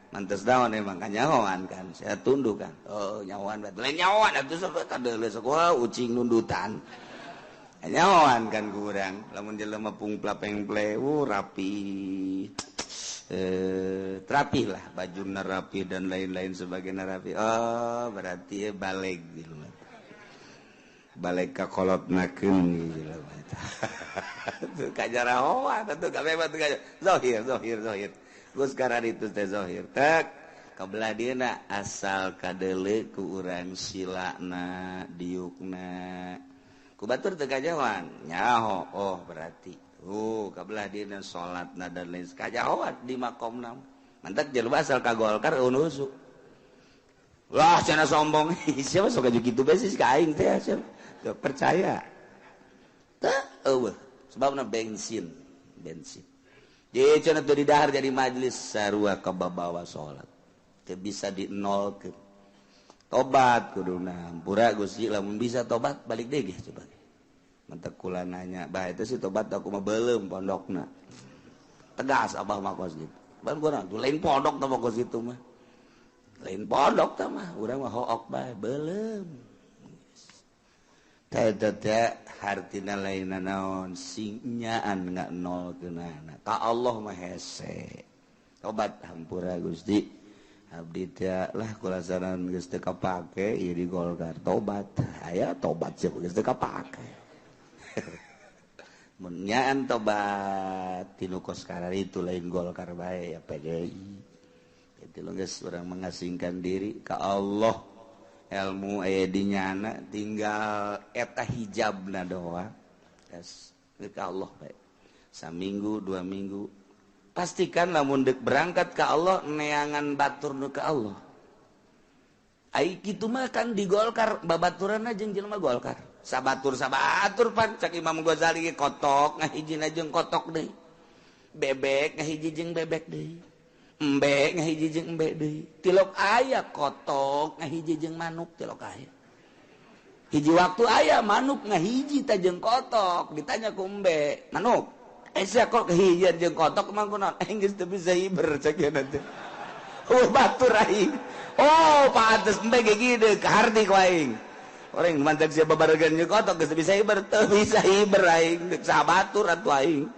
Mentes daun emang kanyahoan kan, sia tunduk kan. Oh, nyahoan bae. Lain nyahoan atuh sok kadeuleu sok wah ucing nundutan. Nyahoan kan ku urang, lamun jelema pungpla pengple, rapi. Rapi lah, bajuna rapi dan lain-lain sebagainya rapi. Oh, berarti baleg jelema. Balik ka kolotnakeun jelema eta. Tuh kajarahoan atuh kabeh mah tuh zahir zahir zahir. Geus kararitu teh zahir. Tek kabelah dieuna asal kadeuleu ku urang silana diukna. Ku batur teu kajahoan nyaho. Oh berarti. Kabelah dieuna salatna dan lain kajahoan di makomna. Mantak jelema asal ka Golkar eunusu. Wah cenah sombong. Siapa sok aju kitu bae sih ka aing teh siapa. Percaya teu eueuh sebabna bensin bensin jadi cenah teu didahar jadi majelis sarua kababawa salat teu bisa dinolkeun tobat kuduna hampura Gusti lamun bisa tobat balik deui ge coba mantek kula nanya bah itu sih tobat aku mah beuleum pondokna tegas abah mah kos gitu ban kurang tuh lain pondok tah kos gitu mah lain pondok tah mah urang mah hook bae beuleum. Teh hartina lain naon singnyaan nggak nol kenana ka Allah mah hese tobat hampura Gusti abdi teh lah kulasaran geus teu kapake ieu di Golkar tobat aya tobat sih geus teu kapake mun nyaan tobat tinu kos kararitu lain Golkar bae ya PDI kitu geus urang mengasingkan diri ka Allah. Ilmu aya di nyana tinggal eta hijabna doa. Yes, ka Allah bae. Saminggu, 2 minggu Pastikan lamun dek berangkat ke Allah neangan batur nu ke Allah. Ai kitu mah kan di Golkar babaturanna jeung jelema Golkar. Sabatur-sabatur pan cak Imam Ghazali kotok ngahijina jeung kotok deui. Bebek ngahiji jeung bebek deui. Embe ngahiji jeung embe deui. Tilok aya kotok ngahiji jeung manuk tilok aya. Hiji waktu aya manuk ngahiji ta jeung kotok ditanya ku embe, manuk sia kok kehijian jeung kotok emang kunaon? Geus teu bisa hiber cek teh. Oh batur aing. Oh pantes embe ge kieu kaharti ku aing. Orang mantak sia babaregan jeung kotok geus teu bisa hiber, teu bisa hiber aing sabatur atuh aing.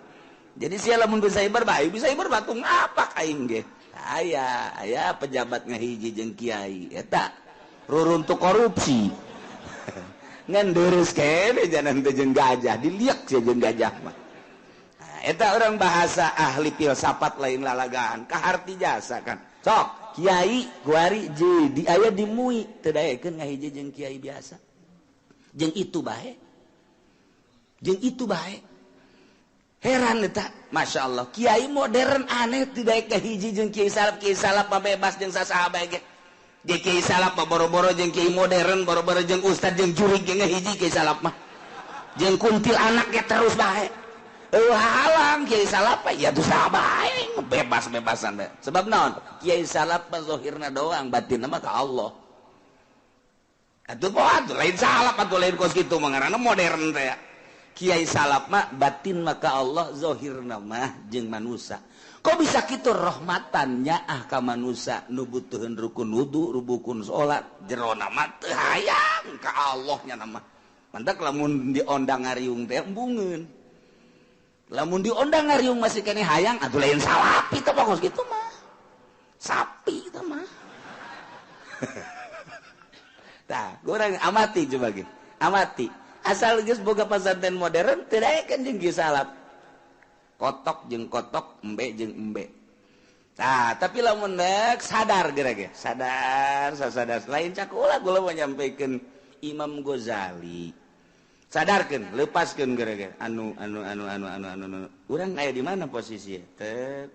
Jadi sia lamun bisa hiber bae, bisa hiber batu ngapak aing ge. Aya, aya pejabat ngahiji jeung kiai eta ruruntuk korupsi. Ngan deres kene janan teh jeung gajah, diliak sia jeung gajah mah. Nah, eta orang bahasa ahli filsafat lain lalagaan, kaharti jasa kan. Sok, kiai kuari di aya di MUI teu daekeun ngahiji jeung kiai biasa. Jeung itu bae. Jeung itu bae. Heran eta, Masya Allah, kiai modern aneh teu daek ngahiji jeung kiai salaf mah bebas jeung sasaha bae ge. Jeung kiai salaf mah boro-boro jeung kiai modern, boro-boro jeung ustad jeung jurig ge ngahiji kiai salaf mah. Jeung kuntil anak ge terus bae. Eueuh halang kiai salaf mah ya tuh saha bae, bebas-bebasan bae. Sebab naon? Kiai salaf mah zahirna doang, batinna mah ka Allah. Atuh poho lain salaf atuh lain kos kitu mah ngaranna modern teh. Kiai salaf mah batin mah ka Allah, zahirna mah jeung manusa. Kok bisa kitu rahmatan nyaah ka manusa nu butuheun rukun wudu, rukun salat, jerona mah teu hayang ka Allah nya mah. Mantak lamun diondang ngariung teh embungeun. Lamun diondang ngariung masih keneh hayang atuh lain salapi teh pokos kitu mah. Sapi teh mah. Tah, kurang amati coba ge. Amati. Asal geus boga pasantren modern teu daekeun jeung kieu salaf. Kotok jeung kotok, embe jeung embe. Nah, tapi lamun dek sadar geura ge, sadar, sadar. Lain cakula gula menyampaikan Imam Ghazali. Sadarkeun, lepaskeun geura ge. Anu anu anu anu anu anu anu. Urang aya di mana posisi teh?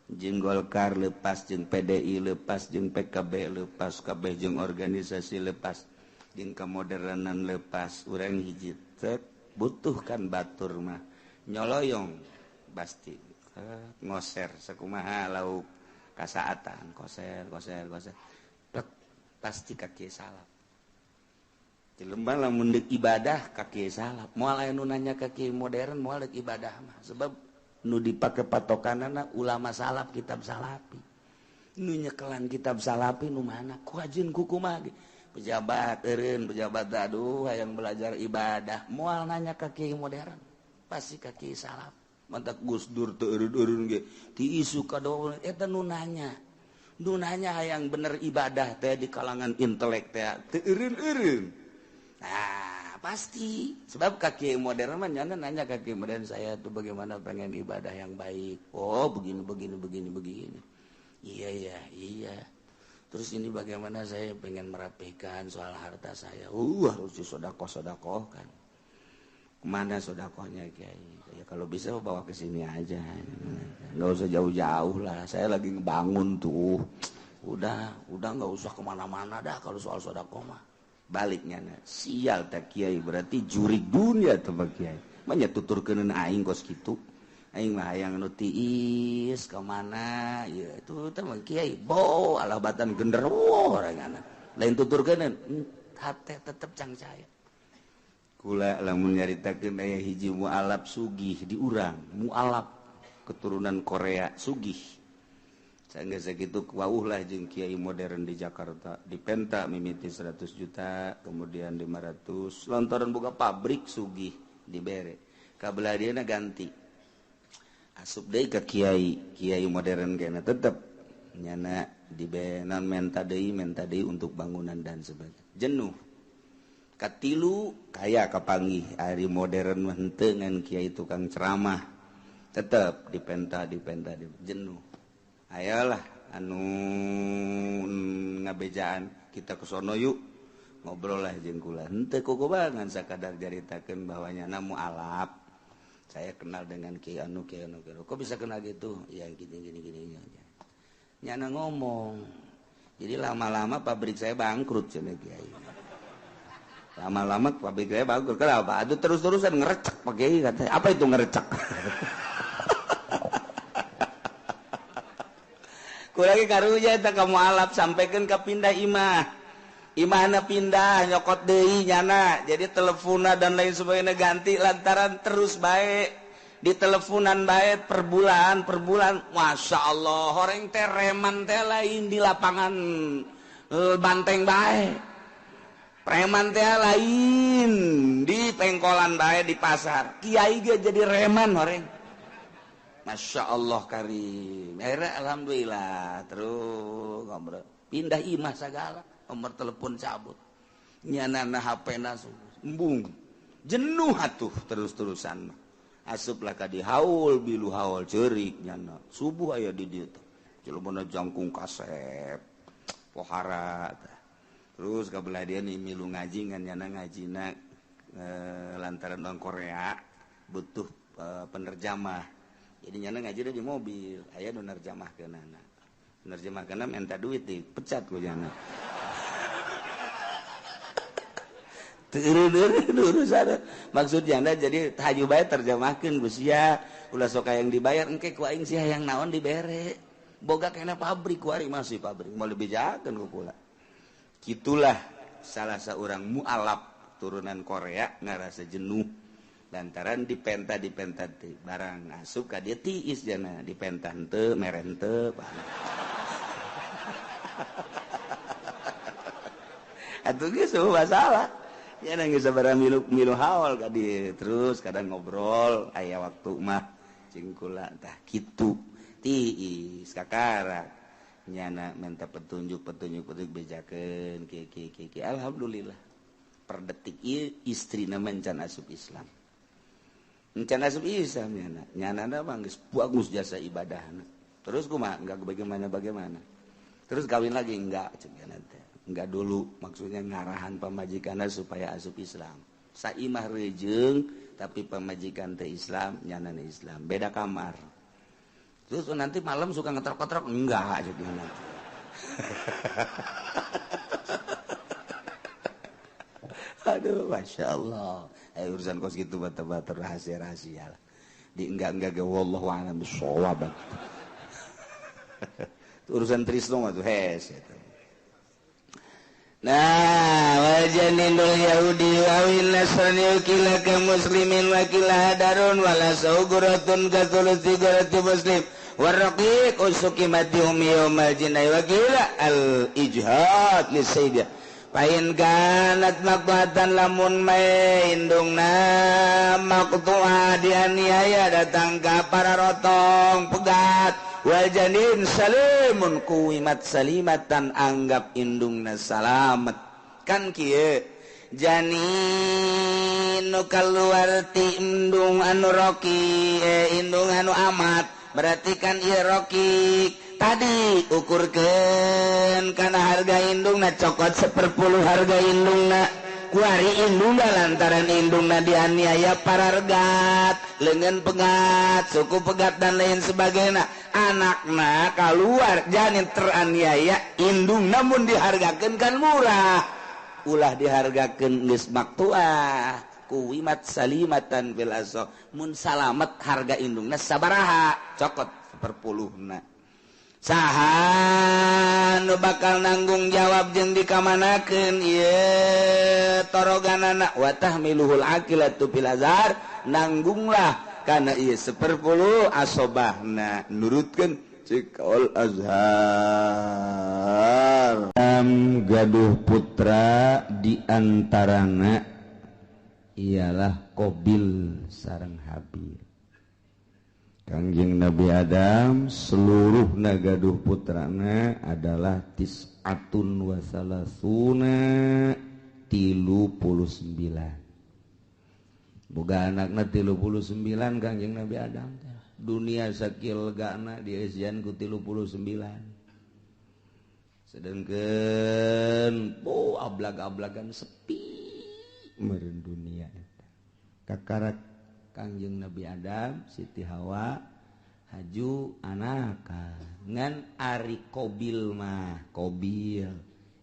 Jeung Golkar lepas, jeung PDI lepas, jeung PKB lepas, kabeh jeung organisasi lepas, jeung kemodernan lepas. Urang hiji teh butuhkan batur mah nyoloyong pasti ngoser sakumaha lauk kasaatan koser koser koser plek pasti ka kiai salaf. Jelema lamun deuk ibadah ka kiai salaf, moal aya nu nanya ka kiai modern moal deuk ibadah mah, sebab nu dipake patokanana ulama salaf kitab salafi. Nu nyekelan kitab salafi nu mana ku ajeun ku kumaha ge. Pejabat eureun pejabat aduh hayang belajar ibadah moal nanya ka kiai modern pasti ka kiai salaf. Mantak Gus Dur teu eureun-eureun ge ti isu ka doa eta nu nanya. Nu nanya hayang bener ibadah teh di kalangan intelek teh teu eureun-eureun. Nah, pasti sebab ka kiai modern mah nyana nanya ka kiai modern, saya tuh bagaimana pengen ibadah yang baik. Oh, begini begini begini begini. Iya iya iya. Terus ini bagaimana saya pengen merapikan soal harta saya. Harus disodakoh-sodakohkan. Kemana sodakohnya kiai? Ya kalau bisa bawa ke sini aja, nggak usah jauh-jauh lah. Saya lagi ngebangun tuh. Udah nggak usah kemana-mana dah kalau soal sodakoh mah. Baliknya, nah, sial tak kiai berarti jurig dunia tuh pak kiai. Manya tuturkeun aing kos kitu. Aing mah hayang nu tiis kemana? Ya itu teh mah kiai. Bo alah batan genderuwo orangana. Lain tuturkeun hate tetep cangcaya. Kula lamun nyaritakeun aya hiji mualaf sugih di urang, mualaf keturunan Korea sugih. Sanggeus sakitu wauh lah jeung kiai modern di Jakarta, dipenta mimiti 100 juta, kemudian 500, lantaran boga pabrik sugih dibere. Kabelah dieuna ganti. Asup deui ka kiai, kiai modern kena tetep nyana dibenan menta deui untuk bangunan dan sebagainya. Jenuh. Katilu kaya kapanggih ari modern mah henteu ngan kiai tukang ceramah tetep dipenta jenuh. Ayolah anu ngabejaan kita ke sono yuk ngobrol lah jeung kula henteu kukubangan sakadar jaritakeun bahwa nyana mualaf Saya kenal dengan Ki Anu Ki Anu Ki Anu. Kok bisa kenal gitu? Ya gini gini gini aja. Nyana ngomong. Jadi lama-lama pabrik saya bangkrut cenah kiai. Lama-lama pabrik saya bangkrut. Kenapa? Aduh terus-terusan ngerecek Pak Kiai katanya. Apa itu ngerecek? Kurangi karunya eta ka mualaf sampaikan ka pindah imah. Imahna pindah nyokot deui nyana. Jadi teleponna dan lain sebagainya ganti lantaran terus bae di teleponan bae per bulan per bulan. Masya Allah horeng teh reman teh lain di lapangan banteng bae. Preman teh lain di pengkolan bae di pasar. Kiai ge jadi reman horeng. Masya Allah karim. Akhirnya alhamdulillah terus ngobrol. Pindah imah segala, nomor telepon cabut. Nyanana HP na embung. Jenuh atuh terus-terusan. Asuplah ka di haul, bilu haul ceurik nyana. Subuh aya di dieu teh. Jelema jangkung kasep. Pohara tah. Terus kabelah dia nih milu ngaji ngan nyana ngajina lantaran orang Korea butuh penerjamah. Jadi nyana ngaji di mobil, aya nu nerjemahkeunana. Nerjemahkeunana minta duit dipecat ku nyana. Teu eureun urusan. Maksud nyana jadi haju bae terjemahkeun ku sia, ulah sok hayang dibayar engke ku aing sia hayang naon dibere. Boga kena pabrik ku ari masih pabrik, moal dibejakeun ku kula. Kitulah salah seorang mualaf turunan Korea ngarasa jenuh. Lantaran dipenta teh barang asup ka dia tiis jana dipenta henteu mere henteu atuh geus masalah nya geus sabaraha milu haul ka dieu terus kadang ngobrol aya waktu mah jeung kula tah kitu tiis kakara nyana minta petunjuk bejakeun kieu kieu kieu alhamdulillah per detik ieu istrina mencan asup Islam. Encan asup Islam nyana. Nyana mah geus bagus jasa ibadahna. Terus kumaha? Enggak bagaimana. Terus kawin lagi enggak cek nyana teh. Enggak dulu, maksudnya ngarahan pamajikanna supaya asup Islam. Saimah rejeung tapi pamajikan teh Islam, nyana Islam, beda kamar. Terus nanti malam suka ngetrok-ngetrok enggak cek nyana teh. Aduh, Masya Allah. Urusan kos gitu bata-bata rahasia-rahasia lah. Di enggak-enggak ge wallahu a'lam bissawab. Urusan Trisno mah tuh hes eta. Nah, wajaninul yahudi wa win nasrani kila ka muslimin wa kila hadarun wala sauguratun ka thuluthi gurati muslim warraqiq usukimatihum yawmal jinai wa kila al ijhad lisayyidah. Pain kanat maqtuatan lamun mae indungna maqtuah dianiaya datang ka para rotong pegat wal janin salimun kuwimat salimatan anggap indungna salamet kan kieu janin nu kaluar ti indung anu roki indung anu amat berarti kan ieu roki tadi ukurkeun kana harga indungna cokot 1/10 harga indungna kuari indungna lantaran indungna dianiaya parargat leungeun pegat suku pegat dan lain sebagainya anakna kaluar janin teraniaya indungna mun dihargakeun kan murah ulah dihargakeun geus maktuah kuwimat salimatan bil aso mun salamet harga indungna sabaraha cokot 1/10na saha nu bakal nanggung jawab jeung dikamanakeun ieu toroganana wa tahmiluhul aqilatu fil azhar nanggunglah kana ieu 1/10 asobahna nurutkeun cek al azhar. Gaduh putra di antarana ialah Qabil sareng Habil. Kangjeng Nabi Adam seluruh nagaduh putrana adalah tis'atun wa salasuna 39. Boga anakna 39 Kangjeng Nabi Adam. Dunia sakil gana dieusian ku 39. Sedangkan oh ablag-ablagan sepi meureun dunia eta. Kakarak Kangjeng Nabi Adam, Siti Hawa haju anaka ngan ari Kobil mah, Kobil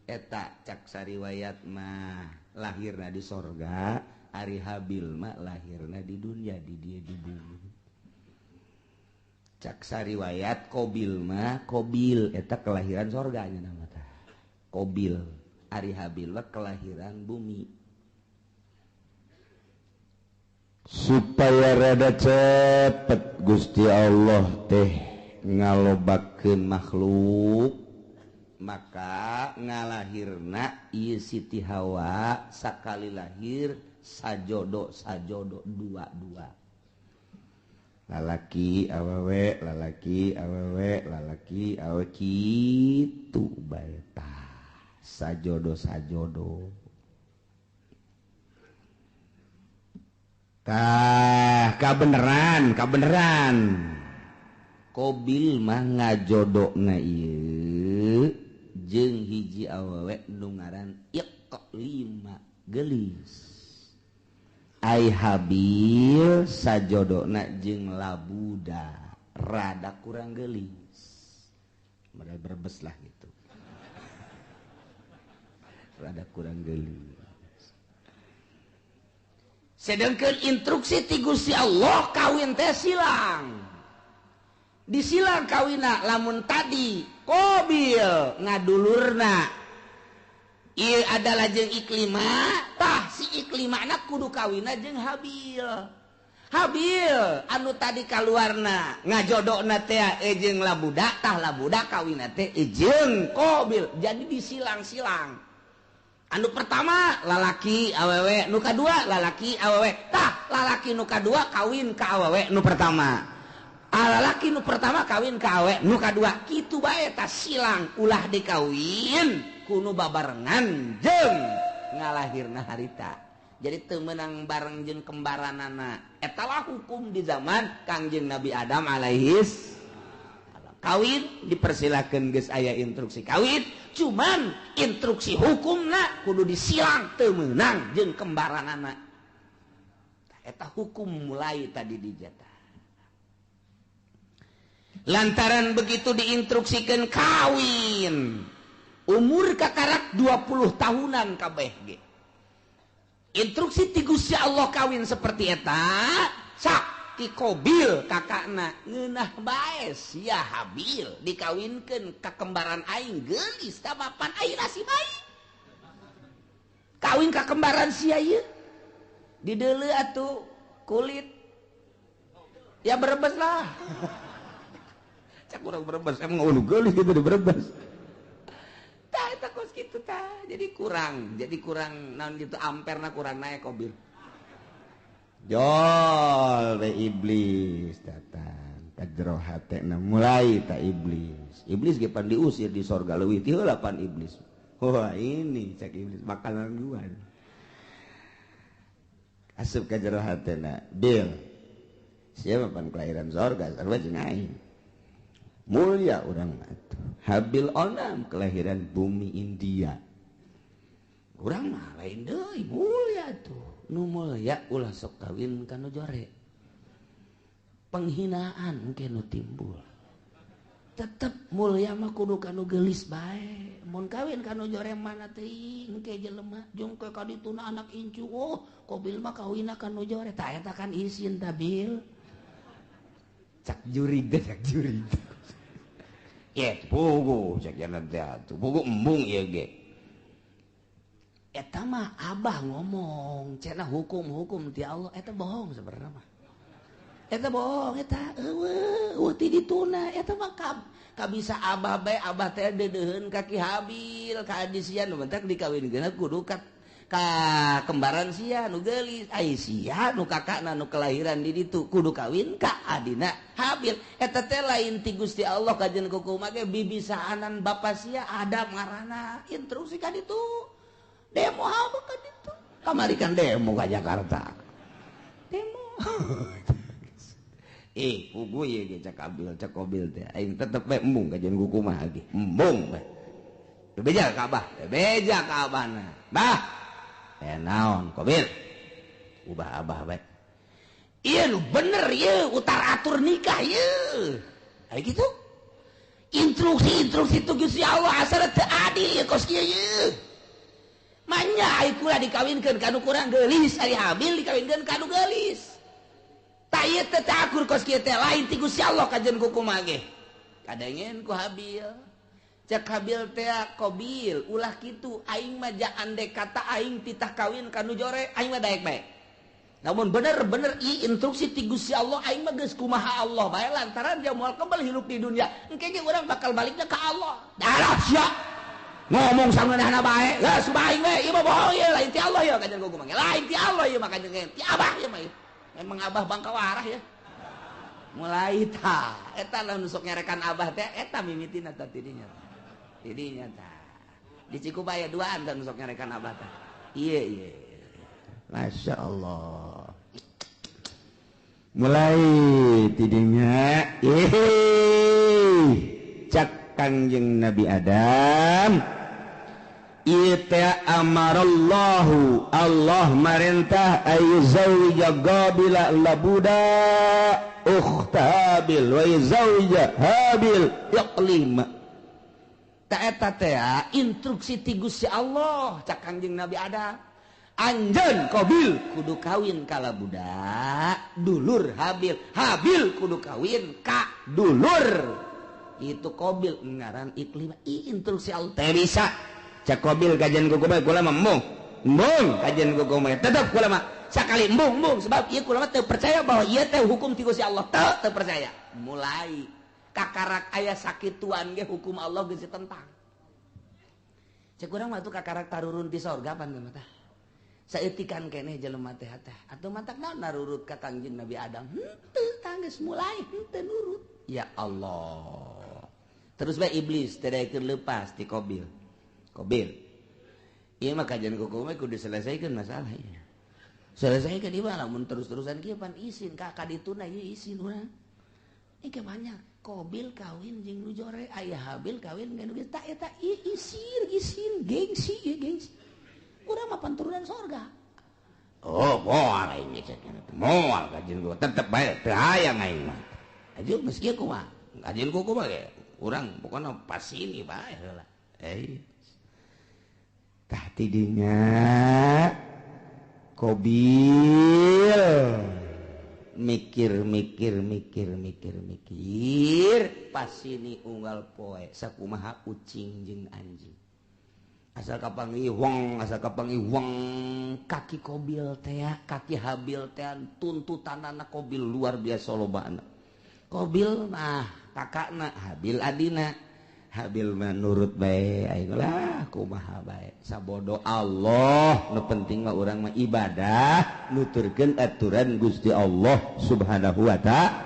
eta cak sariwayat mah lahirna di sorga, ari Habil mah lahirna di dunia, di dia di bumi. Cak sariwayat Kobil mah, Kobil eta kelahiran sorganya nama tah Kobil, ari Habil mah kelahiran bumi. Supaya rada cepet Gusti Allah teh ngalobakeun makhluk, maka ngalahirna ieu Siti Hawa sakali lahir sajodo sajodo dua-dua, lalaki awewe, lalaki awewe, lalaki awewe, kitu bae tah sajodo sajodo. Tah kabeneran kabeneran Kobil mah ngajodona ieu jeung hiji awewe nu ngaran Iqlima geulis. Ai Habil sajodona jeung Labuda rada kurang geulis, modal Brebes lah gitu, rada kurang geulis. Sedangkan instruksi ti Gusti Allah kawin teh silang, disilang kawina. Lamun tadi Kobil ngadulurna ieu adalah jeung Iklima, tah si Iklima na kudu kawina jeung Habil. Habil anu tadi kaluarna ngajodokna teh jeung Labuda, tah Labuda kawina teh jeung Kobil. Jadi disilang-silang. Anu pertama lalaki awewe, nu kadua lalaki awewe, tah lalaki nu kadua kawin ka awewe nu pertama, lalaki nu pertama kawin ka awewe nu kadua, kitu bae tah silang, ulah dikawin kuno babarengan jeung ngalahirna harita. Jadi teu meunang bareng jeung kembaranana. Eta lah hukum di zaman Kangjeng Nabi Adam alaihis. Kawin dipersilakan geus aya instruksi kawin, cuman instruksi hukumna kudu disilang teu meunang jeung kembaranana. Eta hukum mulai tadi dijatah. Lantaran begitu diinstruksikan kawin, umur kakarak 20 tahunan kabeh ge. Instruksi ti Gusti Allah kawin seperti eta, sak ti Kobil kakakna ngeunah bae sia Habil dikawinkeun ka kembaran aing geulis tah mapan aing nasib aing. Kawin ka kembaran sia ieu dideuleu atuh kulit. Ya Brebes lah. Cak urang Brebes emang ulu geulis gitu di Brebes. Tah eta kos kitu tah. Jadi kurang naon gitu amperna kurang naik Kobil. Jol we iblis datang ka jero hatena mulai ta iblis. Iblis ge pan diusir di sorga leuwih ti heula pan iblis. Wah ini cek iblis makanan gua. Asup ka jero hatena, Bil. Siapa pan kelahiran sorga sarua jeung aing. Mulia urang mah atuh. Habil onam kelahiran bumi India. Urang mah lain deui mulia tuh. Nu mulia ulah sok kawin ka nu jore. Penghinaan engke nu timbul. Tetep mulia mah kudu ka nu geulis bae. Mun kawin ka nu jore mana teuing engke jelema jeung ke ka dituna anak incu. Oh, Kobil mah kawinna ka nu jore. Tah eta kan isin ta Bil. Cak jurig teh cak jurig. Ye pugu cak jalan teh atuh. Pugu embung ieu ge. Eta mah abah ngomong cenah hukum-hukum ti Allah, eta bohong sebenarnya mah. Eta bohong eta eueuh ti dituna eta mah kabisa abah bae, abah teh deudeuheun ka Ki Habil ka adi sia nu bentak dikawinkeun kudu ka kembaran sia nu geulis, ai sia nu kakakna nu kelahiran di ditu kudu kawin ka adina Habil. Eta teh lain ti Gusti Allah kajen kukumaha ge bibisaanan bapa sia Adam ngaranna instruksi ka ditu. Demo apa kan itu? Kamari kan demo ke Jakarta. Demo. Pugu ieu ge cak Abil, cak Kobil teh. Aing tetep we embung kajian kukumaha ge. Embung we. Bebeja ka Abah, bebeja ka Abahna. Bah. Naon Kobil? Ubah Abah we. Ieu nu bener ieu utar atur nikah ieu. Aya kitu. Instruksi-instruksi tu Gusti Allah asal teu adil ieu kos kieu ieu. Manya ai kula dikawinkeun ka nu kurang geulis, ari Habil dikawinkeun ka nu geulis. Tah ieu teh teu akur kos kieu teh lain ti Gusti Allah kajen kukumaha ge. Kadengen ku Habil. Cek Habil teh Qabil ulah kitu aing mah ja andek kata aing titah kawin ka nu jore aing mah daek bae. Namun bener-bener ieu instruksi ti Gusti Allah aing mah geus kumaha Allah bae lantaran dia moal kebel hirup di dunia. Engke ge urang bakal baliknya ka Allah. Dalah sia. Ngomong sangeunahna bae. Geus aing we ieu mah bohong ieu lain ti Allah ieu kajen kumaha. Lain ti Allah ieu mah kajen ti abah ieu mah. Memang abah bangka warah ya. Mulai tah eta lah nu sok nyarekan abah teh eta mimitina tah tidinya. Tidinya tah. Di Cikubaya duaan tah nu sok nyarekan abah tah. Ieu ieu. Masya Allah. Mulai tidinya cak Kangjeng Nabi Adam ieu teh amarallahu Allah marentah ayyuzawija qabila labuda ukhta Habil wa yuzawija Habil iqlima. Ta eta teh instruksi ti Gusti Allah cak Kangjeng Nabi Adam. Anjeun Qabil kudu kawin ka labuda dulur Habil, Habil kudu kawin ka dulur itu Qabil ngaran Iklimah. Instruksi Allah teh bisa cak Qabil kajian kuku bae kula mah embung embung kajian kuku bae tetep kula mah sakali embung embung sebab ieu kula mah teu percaya bahwa ieu teh hukum ti Gusti Allah teu percaya. Mulai kakarak aya sakituan ge hukum Allah geus ditentang. Cek urang mah tuh kakarak tarurun di sorga pan mah tah. Saeutikan keneh jelema teh teh atuh matak naon narurut ka Kangjeng Nabi Adam henteu tanggeus mulai henteu nurut. Ya Allah. Terus bae iblis teh daekeun leupas ti Qabil. Qabil. Ieu mah kajian kuku mah kudu diselesaikan masalah ieu. Selesaikan ieu mah lamun terus-terusan kieu pan isin ka kadituna ieu isin urang. Ieu banyak Qabil kawin jeung nu jore aya Habil kawin jeung nu geus tah eta ieu isin isin gengsi ieu gengsi. Urang mah panturunan sorga. Oh, moal aing geus moal kajian gua tetep bae teu hayang aing mah. Aja geus kieu kumaha? Kajian kuku mah ge urang pokona pas ini bae heula. Tah tidinya Qabil mikir mikir mikir mikir mikir pas ini unggal poe sakumaha ucing jeung anjing. Asal kapanggih wong, asal kapanggih wong kaki Qabil teh, kaki Habil teh tuntutanana Qabil luar biasa lobana. Qabil mah kakakna, Habil adina. Habil mah nurut bae aing lah kumaha bae. Sabodo Allah, nu penting mah urang mah ibadah, nuturkeun aturan Gusti Allah Subhanahu wa ta'ala.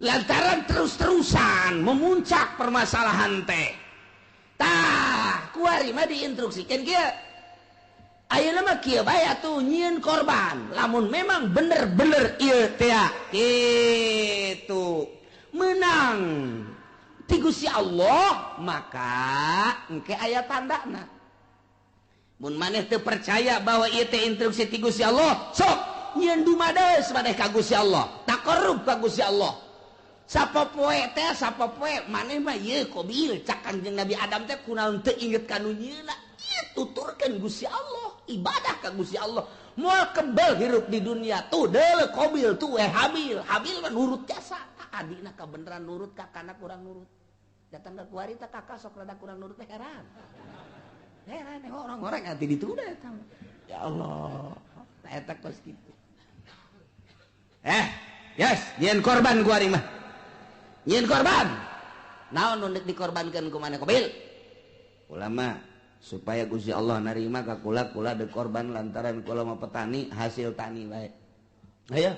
Lantaran terus-terusan memuncak permasalahan teh. Tah, kuari mah diinstruksikeun kieu. Ayeuna mah kieu bae atuh nyieun korban. Lamun memang bener-bener ieu teh kitu menang ti Gusti Allah, maka engke aya tandana. Mun maneh teu percaya bahwa ieu teh instruksi ti Gusti Allah, sok nyieun dumades maneh ka Gusti Allah, taqarrub ka Gusti Allah. Sapopoe teh sapopoe maneh mah ieu Qabil cak Kangjeng Nabi Adam teh kunaon teu inget ka nu nyieuna. Ieu tuturkeun Gusti Allah, ibadah ka Gusti Allah. Moal kebel hirup di dunia tuh deuleu Qabil tuh Habil. Habil mah nurut jasa. Adina kabeneran nurut kakana kurang nurut. Datang ke kuari teh kakak sok rada kurang nurut teh heran. Heran orang-orang ati dituna eta. Ya Allah. Tah eta kos kitu. Yes, nyieun korban kuari mah. Nyieun korban. Naon nu deuk dikorbankeun ku maneh Qabil? Ulama supaya Gusti Allah narima ka kula kula deuk korban lantaran kula mah petani hasil tani bae. Ayo.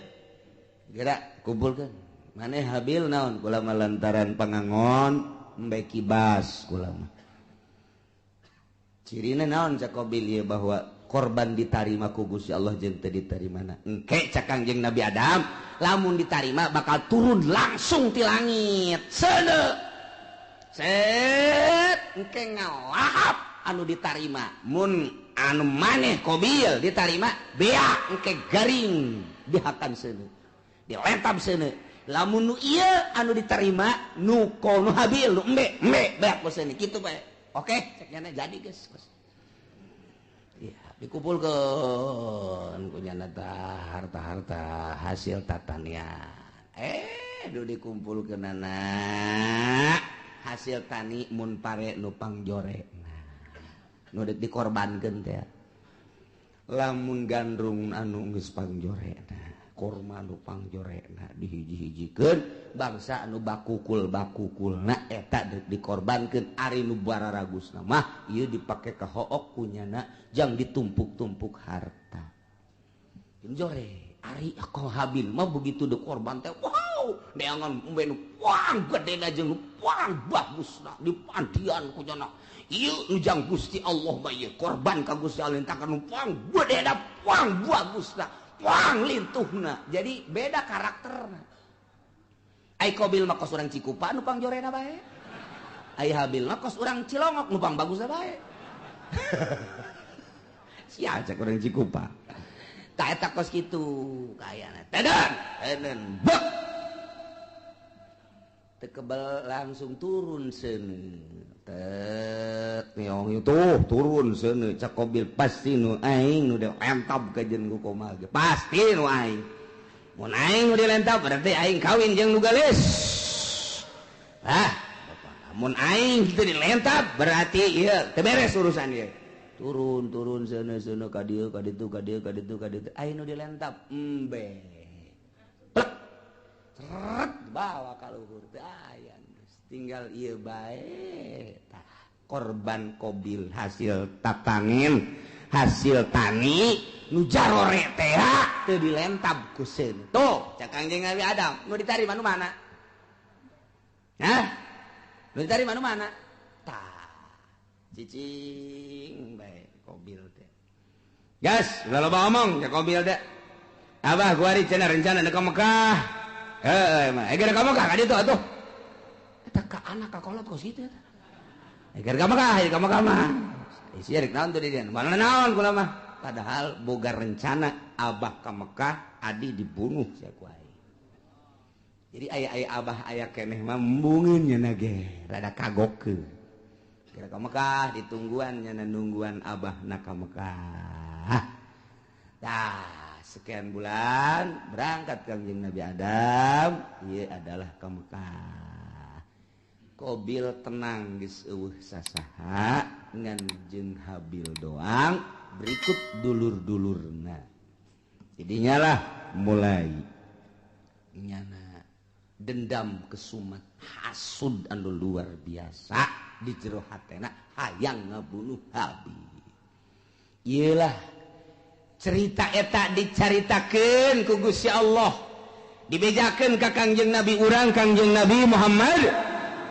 Geura kumpulkeun. Maneh Habil naon kula mah lantaran pangangon embe kibas kula mah. Cirina naon cak Qabil ieu bahwa korban ditarima ku Gusti Allah jeung teu ditarimana. Engke cak Kangjeng Nabi Adam lamun ditarima bakal turun langsung ti langit. Seuneu. Set engke ngalahap anu ditarima. Mun Anu maneh Qobil ditarima beak engke garing dihakan seuneu. Dilentab seuneu. Lamun nu ieu anu diterima nu nu Habil nu embe embe beak ku seuneu kitu bae. Oke, cek nyana jadi geus. Ya, dikumpulkeun ku nyana harta-harta hasil tatanian. Du dikumpulkeunana hasil tani mun pare nu pangjore. Nu dek dikorbankeun teh. Lamun gandrung anu geus pangjorena, korma anu pangjorena dihiji-hijikeun, bangsa anu bakukul-bakukulna eta dek dikorbankeun ari nu bararagusna mah ieu dipake ka hook kunyana jang ditumpuk-tumpuk harta. Jore ari ako Habil mah begitu dikorban teh wow, neangan embe nu puang gedena jeung nu puang bagusna dipandian kunyana. Ieu nujang Gusti Allah mah ieu korban ka Gusti Allah takan nu puang gedena puang bagusna puang lintuhna. Jadi beda karakterna. Ai Qobil mah kos urang Cikupa nu pangjorena bae. Ai Habil mah kos urang Cilongok nu pang bagusna bae. Sia cek urang Cikupa. Tah eta kos kitu kayana. Teden, teden, bek. Tekebel langsung turun seuneu. Tet nyong tuh turun seuneu cak Qobil pasti nu aing nu dilentab ka jeung ku komal ge. Pasti nu aing. Mun aing nu dilentab berarti aing kawin jeung nu geulis. Ah, mun aing teu dilentab berarti ieu teu beres urusan ieu. Turun turun seuneu seuneu ka dieu ka ditu ka dieu ka ditu ka ditu aing nu dilentab embe. Plek. Seret bawa ka luhur teh aya geus tinggal ieu bae. Tah korban Qobil hasil tatangin hasil tani nu jarore teh teu dilentab ku seuneu. Tuh cak Kangjeng Nabi Adam nu ditarima nu mana? Hah? Nu ditarima nu mana? Tah cicing bae Qobil teh. Gas, ulah loba omong cak Qobil teh. Abah gua ari cenah rencana ka Mekah. Heuh mah, geura ka Mekah ka ditu atuh. Eta ka anak ka kolot kos kitu eta. Geura ka Mekah, ka Mekah mah. Isi rek naon tuh di dieu? Mana naon kula mah. Padahal boga rencana abah ka Mekah, adi dibunuh sia ku aing. Jadi aya-aya abah aya keneh mah embungeun nya ge, rada kagokeun. Geura ka Mekah ditungguan nya nungguan abah na ka Mekah. Tah, sekian bulan berangkat Kangjeng Nabi Adam, ieu adalah ka Mekah. Qobil tenang geus eueuh sasaha ngan jeung Habil doang, berikut dulur-dulurna. Jadinya lah mulai nyana dendam kesumat hasud anu luar biasa di jero hatena hayang ngabunuh Habil. Ieulah cerita eta dicaritakeun ku Gusti Allah, dibejakeun ka Kangjeng Nabi urang Kangjeng Nabi Muhammad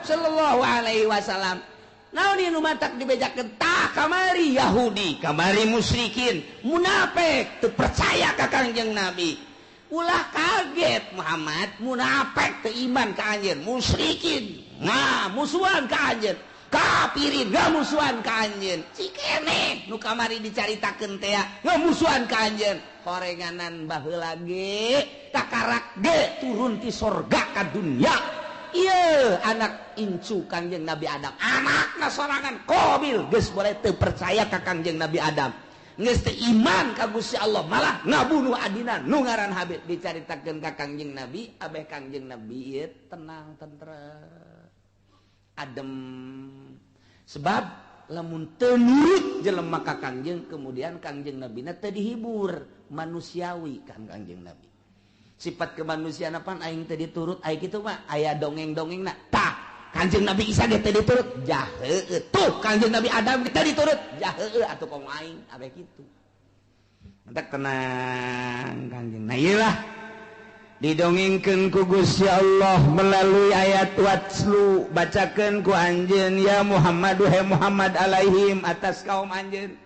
sallallahu alaihi wasallam. Naon ieu nu matak dibejakeun? Tah kamari Yahudi, kamari musyrikin, munafik teu percaya ka Kangjeng Nabi. Ulah kaget Muhammad, munafik teu iman ka anjeun, musyrikin nah musuhan ka anjeun, kafirin ngamusuhan ka anjeun. Cikene nu kamari dicaritakeun teh ngamusuhan ka anjeun. Horenganan baheula ge takarak ge turun ti sorga ka dunya. Ieu anak incu Kangjeng Nabi Adam, anakna sorangan Qobil geus boleh teu percaya ka Kangjeng Nabi Adam. Geus teu iman ka Gusti Allah, malah ngabunuh adina nu ngaran Habil. Dicaritakeun ka Kangjeng Nabi, abeh Kangjeng Nabi ieu tenang tentrem adem. Sebab lamun teu nurut jelema ka Kangjeng, kemudian Kangjeng Nabina teu dihibur manusiawi kan Kangjeng Nabi. Sifat kemanusiaan apaan aing teu diturut aing kitu mah aya dongeng-dongengna. Tah Kangjeng Nabi Isa ge teu diturut jaheueuh. Tuh Kangjeng Nabi Adam ge teu diturut jaheueuh atuh komo aing abeh kitu. Mentak tenang Kangjeng. Nah ieu lah didongengkeun ku Gusti Allah melalui ayat watslu, bacakeun ku anjeun ya Muhammad, duhai Muhammad alaihim atas kaum anjeun.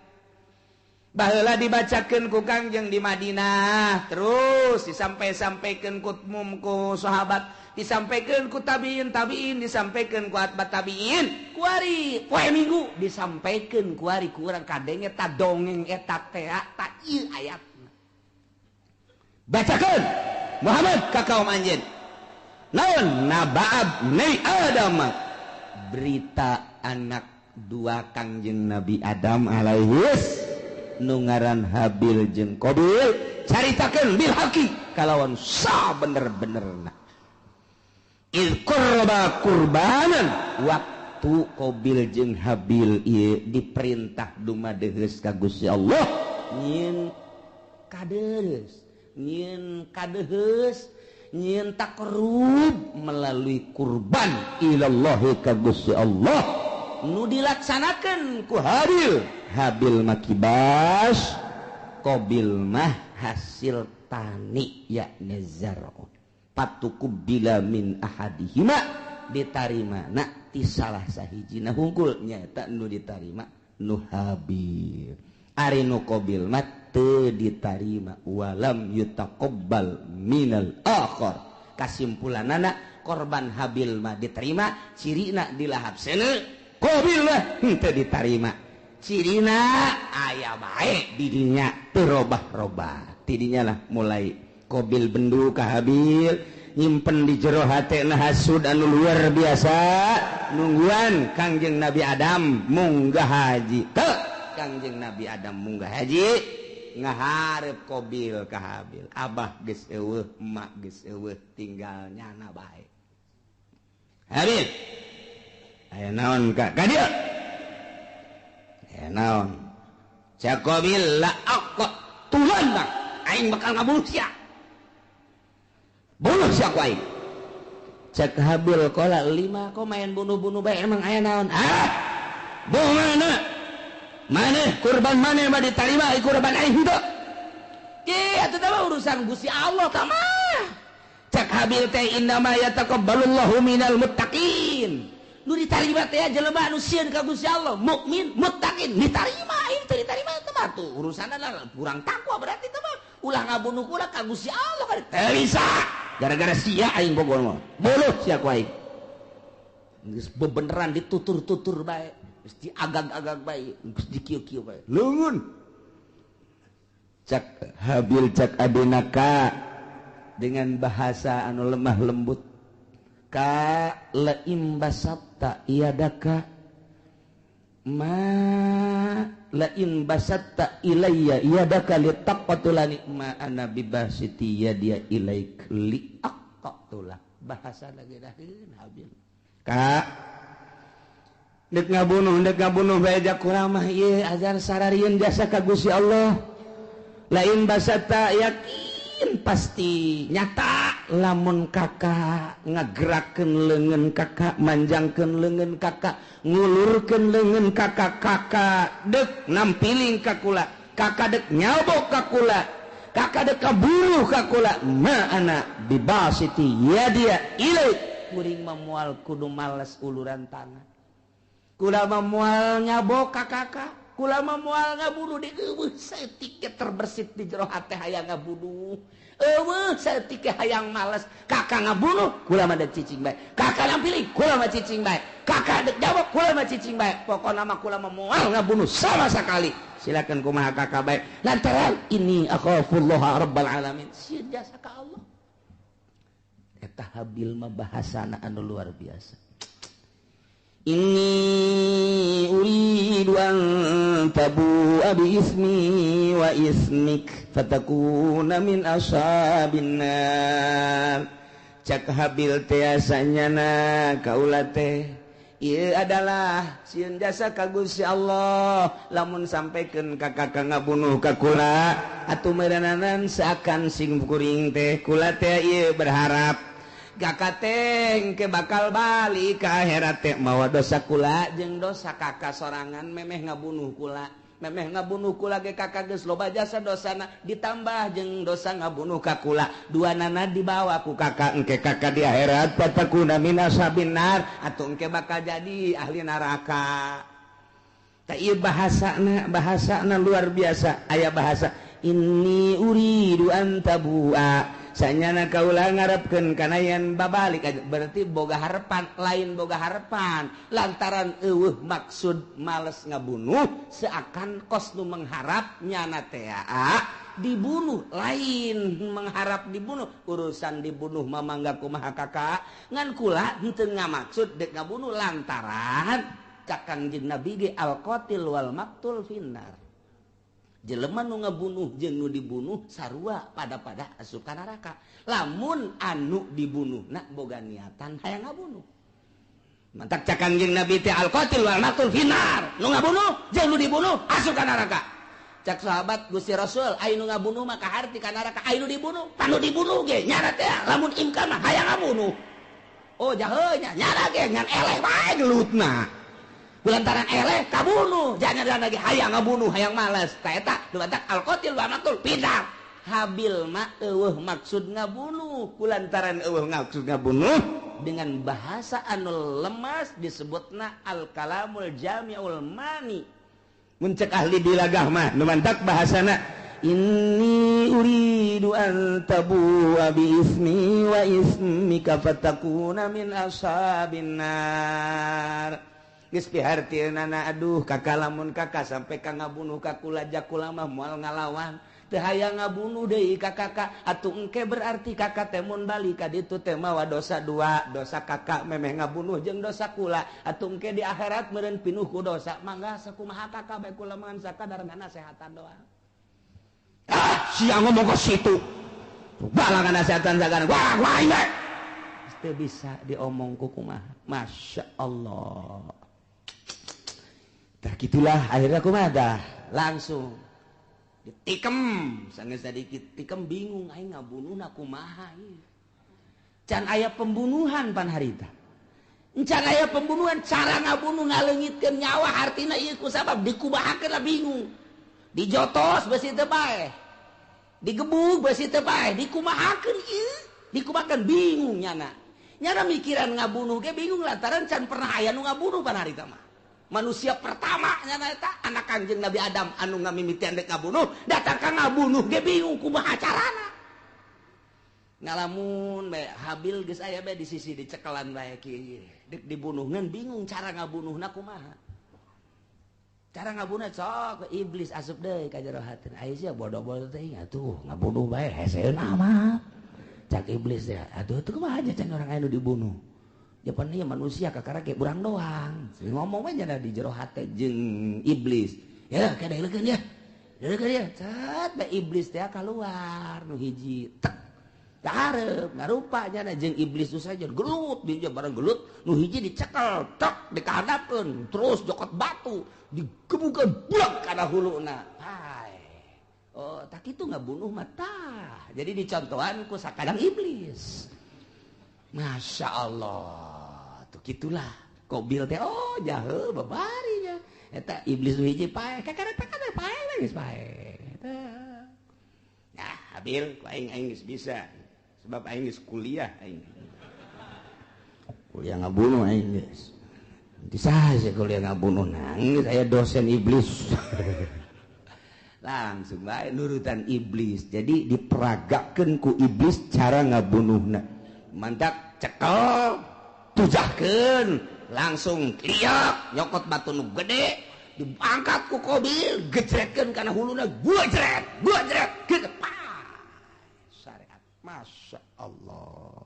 Baheula dibacakeun ku Kangjeng di Madinah, terus disampai-sampaikeun ku mum ku sahabat, disampaikan ku tabiin tabiin, disampaikan ku atba tabiin, kuari poe Minggu disampaikan kuari ku urang kadenge ta dongeng eta teh ta ieu ayatna. Bacakeun Muhammad ka kaum anjeun. Naon naba'ab Nabi Adam, berita anak dua Kangjeng Nabi Adam alaihis nu ngaran Habil jeung Qabil, caritakeun bil haqi kalawan sabener-benerna. Iz qurba qurbanan, waktu Qabil jeung Habil ieu diperintah dumadeheus ka Gusti Allah nyieun kadeus, nyieun kadeheus, nyieun takrub melalui kurban ilallahi ka Gusti Allah nu dilaksanakan ku Habil. Habil makibas, Qabil mah hasil tani yakni zar'un. Patuqubila min ahadihima, ditarima na ti salah sahijina hungkul nyaeta nu ditarima nu Habil. Ari nu Qabil mah teu ditarima, walam yutaqabbal minal akhar. Kasimpulanana korban Habil mah diterima, cirina dilahap seuneu, Qabil mah henteu ditarima. Cirina aya bae didinya teu robah-robah. Tidinya lah mulai Qabil bendu ka Habil, nyimpen di jero hatena hasud anu luar biasa, nungguan Kangjeng Nabi Adam munggah haji. Teu Kangjeng Nabi Adam munggah haji ngaharep Qabil ka Habil. Abah geus eueuh, emak geus eueuh, tinggal nyana bae. Habil, aya naon ka ka dieu? Aya naon? Cak Qabil la aqtulanna, aing bakal ngabunuh sia. Bunuh sia ku aing. Cak Habil qala lima, kok main bunuh-bunuh bae, emang aya naon? Ah, bunuh mana? Maneh kurban maneh mah ditarima, kurban aing henteu. Ki atuh teh urusan Gusti Allah tah mah. Cak Habil teh innama yataqabbalullahu minal muttaqin. Nu ditarima teh jelema anu sieun ka Gusti Allah, mukmin, muttaqin, ditarima. Aing teu ditarima teh mah tuh urusanna lah kurang takwa berarti teh mah. Ulah ngabunuh kula ka Gusti Allah kan teu bisa. Gara-gara sia aing bogor mah. Bunuh sia ku aing. Geus bebeneran ditutur-tutur bae, geus diagag-agag bae, geus dikieu-kieu bae. Leungeun. Cak Habil cak adina ka dengan bahasa anu lemah lembut. Ka laim basatta iadaka ma lain basatta ilayya iadaka litaqatulani ma ana bibasiti yadia ilaik liaqatula. Bahasa lagi daheun Habil. Ka dek ngabunuh bae jak kuramah ieu ajar sararieun jasa ka Gusti Allah. Lain basatta yakin pasti nyata lamun kakak ngagerakeun leungeun kakak, manjangkeun leungeun kakak, ngulurkeun leungeun kakak, kakak dek nampiling ka kula, kakak dek nyabok ka kula, kakak dek kaburuh ka kula, ma ana bibasiti yadia ilaik. Kuring mah moal kudu males uluran tangan, kula mah moal nyabok ka kakak, kula mah moal ngabunuh di eueuh saeutik ge terbersit di jero hate hayang ngabunuh. Eueuh saeutik ge hayang males, kakak ngabunuh kula mah dek cicing bae, kakak nampiling kula mah cicing bae, kakak dek jawab kula mah cicing bae, pokona mah kula mah moal ngabunuh sama sekali. Silakan kumaha kakak bae, lantaran ini akhafullaha rabbal alamin, sieun jasa ka Allah. Eta Habil mah bahasana anu luar biasa. Inni uridu an tabu'a bi ismi wa ismik fatakuna min ashabin nar. Cak Habil teh asanyana kaula teh ieu adalah sieun jasa ka Gusti Allah, lamun sampaikan ka kakak ngabunuh ka kula atuh meureunanan seakan sing kuring teh kula teh ieu berharap kakak teh ke bakal balik ke akhirat teh mawa dosa kula jeung dosa kakak sorangan memeh ngabunuh kula, memeh ngabunuh kula ge kakak geus loba jasa dosana ditambah jeung dosa ngabunuh ka kula, dua nana dibawa ku kakak engke kakak di akhirat fatakuna min ashabin nar, atuh engke bakal jadi ahli neraka. Tah ieu bahasana, bahasana luar biasa. Aya bahasa inni uridu an tabua, sanyana kaula ngarepkeun kana yen babalik, berarti boga harapan, lain boga harapan lantaran eueuh maksud males ngabunuh, seakan kos nu mengharap nyana teh dibunuh, lain mengharap dibunuh. Urusan dibunuh mah mangga kumaha kakak, ngan kula henteu ngamaksud dek ngabunuh lantaran cak Kangjeng Nabi ge al qatil wal maktul finnar, jelema nu ngabunuh jeung nu dibunuh sarua pada-pada asup ka neraka lamun anu dibunuh na boga niatan hayang ngabunuh. Mantak cak Kangjeng Nabi teh al qatil wal maktul finnar, nu ngabunuh jeung nu dibunuh asup ka neraka. Cak sahabat, Gusti Rasul, aya nu ngabunuh mah kaharti ka neraka, aya nu dibunuh panu dibunuh ge nyana teh lamun imkan mah hayang ngabunuh. Oh jahe nya nyana ge ngan eleh bae gelutna, kulantaran eleh kabunuh, jangan lagi hayang ngabunuh, hayang malas. Ta eta dumantak al qatil wa maktul pindah. Habil mah eueuh maksud ngabunuh, kulantaran eueuh maksud ngabunuh dengan bahasa anu lemas disebutna al kalamul jami'ul mani. Mun cek ahli bilagah mah dumantak bahasana inni uridu an tabu'a bi ismi wa ismika fatakuna min ashabin nar. Geus pihartieunana, aduh kakak lamun kakak sampai ka ngabunuh ka kula jakula mah moal ngalawan, teu hayang ngabunuh deui ka kakak, atuh engke berarti kakak teh mun balik ka ditu teh mawa dosa dua, dosa kakak memeh ngabunuh jeung dosa kula, atuh engke di akhirat meureun pinuh ku dosa. Mangga sakumaha kakak bae kula mah sakadar nasehatan doang. Ah sia ngomong ka situ balangan nasehatan sagana wah wah bae teu bisa diomong ku kumaha. Masya Allah. Tah gitulah akhirnya kumaha dah langsung ditikem, sanggeus sadikit tikem bingung aing ngabunuhna kumaha ieu. Can aya pembunuhan pan harita. Can aya pembunuhan, cara ngabunuh ngaleungitkeun nyawa artina ieu ku sabab dikumahakeun lah bingung. Dijotos beusi teu paeh. Digebug beusi teu paeh, dikumahakeun ieu, dikumahakeun bingung nyana. Nyana mikiran ngabunuh ge bingung lantaran can pernah aya nu ngabunuh pan harita mah. Manusia pertama nyana eta anak Kangjeng Nabi Adam anu ngamimitian dek ngabunuh, datang ka ngabunuh ge bingung kumaha carana. Ngalamun bae Habil geus aya bae di sisi dicekelan bae kieu. Dek dibunuh ngan bingung cara ngabunuhna kumaha. Cara ngabunuh sok iblis asup deui ka jero hatina. Aya sia bodoh-bodoh teh atuh ngabunuh bae heseun amat. Cak iblis teh atuh teu kumaha aja can orang aya nu dibunuh. Japan ieu manusia kakara ge urang doang. Ngomong we nya di jero hate jeung iblis. Ya kada leukeun ya. Leukeun ya. Cet bae iblis teh kaluar nu hiji. Tek. Kahareup ngarupa nya jeung iblis nu saja gelut dia bareng gelut nu hiji dicekel tek dikahadapkeun terus jokot batu digebukeun buleg kana huluna. Hai. Oh, tak kitu ngabunuh mah tah. Jadi dicontohan ku sakadang iblis. Masya Allah, tuh gitulah. Kobil teh, oh jahe babarinya. Eta iblis nu hiji paeh, kakara takana paeh geus paeh. Nah, Habil, ku aing aing geus bisa. Sebab aing geus kuliah aing. Kuliah ngabunuh aing geus. Nanti saha kuliah ngabunuh nangis aya dosen iblis. Langsung bae nurutan iblis. Jadi diperagakeun ku iblis cara ngabunuhna. Mantak cekel tujahkeun langsung liak nyokot batu nu gede diangkat ku Kobil gejretkeun kana huluna gua jret gitu syariat. Masya Allah,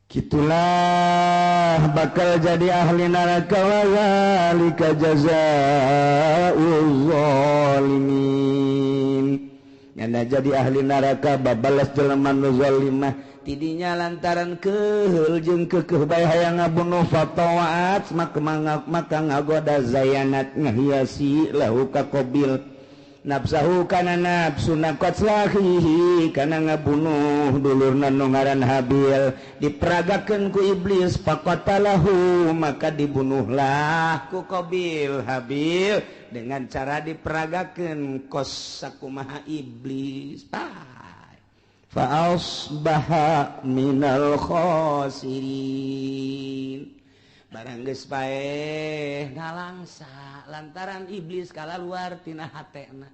gitulah bakal jadi ahli neraka wa zalika jazaa'ul zalimin. Nyana jadi ahli neraka babalas jelema nu zalimah tidinya lantaran keheul jeung keukeuh bae hayang ngabunuh fatawaat maka ngagoda zayanat ngahiasi lahu ka Qabil nafsahu kana nafsuna qatlahihi kana ngabunuh dulurna nu ngaran Habil diperagakeun ku iblis faqatalahu maka dibunuhlah ku Qabil Habil dengan cara diperagakeun kos sakumaha iblis. Fa asbaha minal khasirin. Barang geus paeh nalangsa lantaran iblis kalaluar tina hatena.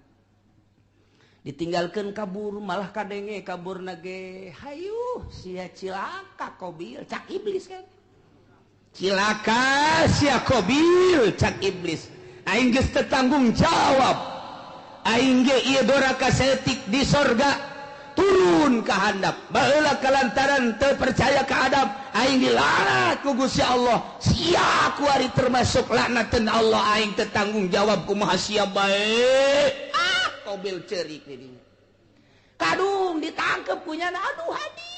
Ditinggalkeun kabur, malah kadenge kabur nage, "Hayuh sia, cilaka Kobil," cak iblis kan. "Cilaka sia, Kobil," cak iblis. "Aing geus teu tanggung jawab. Aing ge ieu doraka saeutik di sorga, turun ka handap. Baheula kalantaran teu percaya ka Adam, aing dilaknat ku Gusti Allah. Sia kuari termasuk laknatan Allah. Aing teu tanggung jawab, kumaha sia bae." Ah, Kobil cerik di dinya. Kadung ditangkep ku nyana. "Aduh, Hadi,"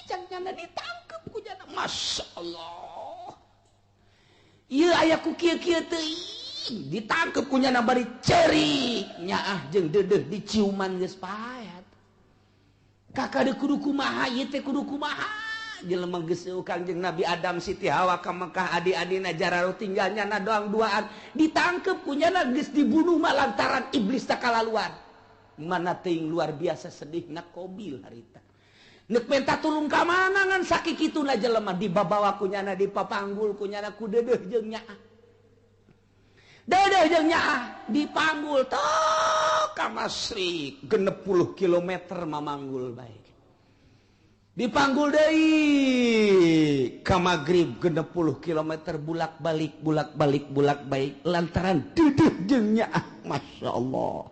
cak nyana, ditangkep ku nyana. Masya Allah, ieu aya ku kieu-kieu teuing. Ditangkep ku nyana bari cerik, nyaah jeung deudeuh diciuman, geus paet. Kakak de kudu kumaha ieu teh, kudu kumaha? Jelema geus Kangjeng Nabi Adam, Siti Hawa ka Mekah, adi-adina jararo, tinggal nyana doang duaan. Ditangkep ku nyana, geus dibunuh mah lantaran iblis tak kalaluar. Mana teuing luar biasa sedihna Kobil harita. Nek minta tulung ka mana ngan sakikituna jelema? Dibabawa ku nyana, dipapanggul ku nyana, ku deudeuh jeung nyaah, deudeuh jeung nyaah dipanggul tok ka Masyrik 60 kilometer, mamanggul bae. Dipanggul deui ka Maghrib 60 kilometer, bulak balik, bulak balik, bulak balik, lantaran deudeuh jeung nyaah. Masya Allah,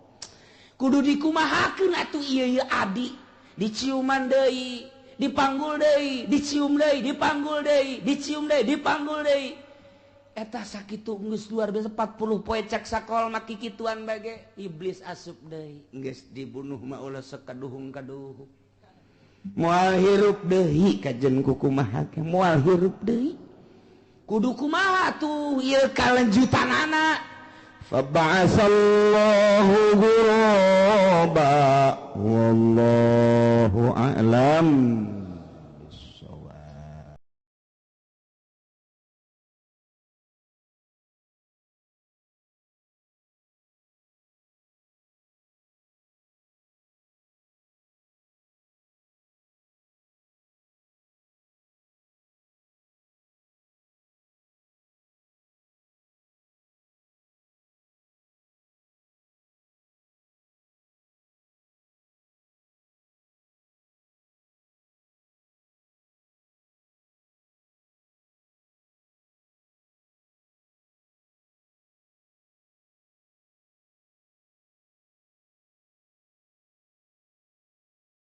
kudu dikumahakeun atuh ieu? Ieu adi diciuman deui, dipanggul deui, dicium deui, dipanggul deui, dicium deui, dipanggul deui. Eta sakitu geus luar biasa 40 poe cak sakol mah kikituan bage. Iblis asup deui, geus dibunuh mah ulah sekaduhung kaduhung, moal hirup deui. Kajen kukumaha, moal hirup deui, kudu kumaha tuh ieu kalanjutanana? Faba'asallahu ghuraba, wallahu a'lam.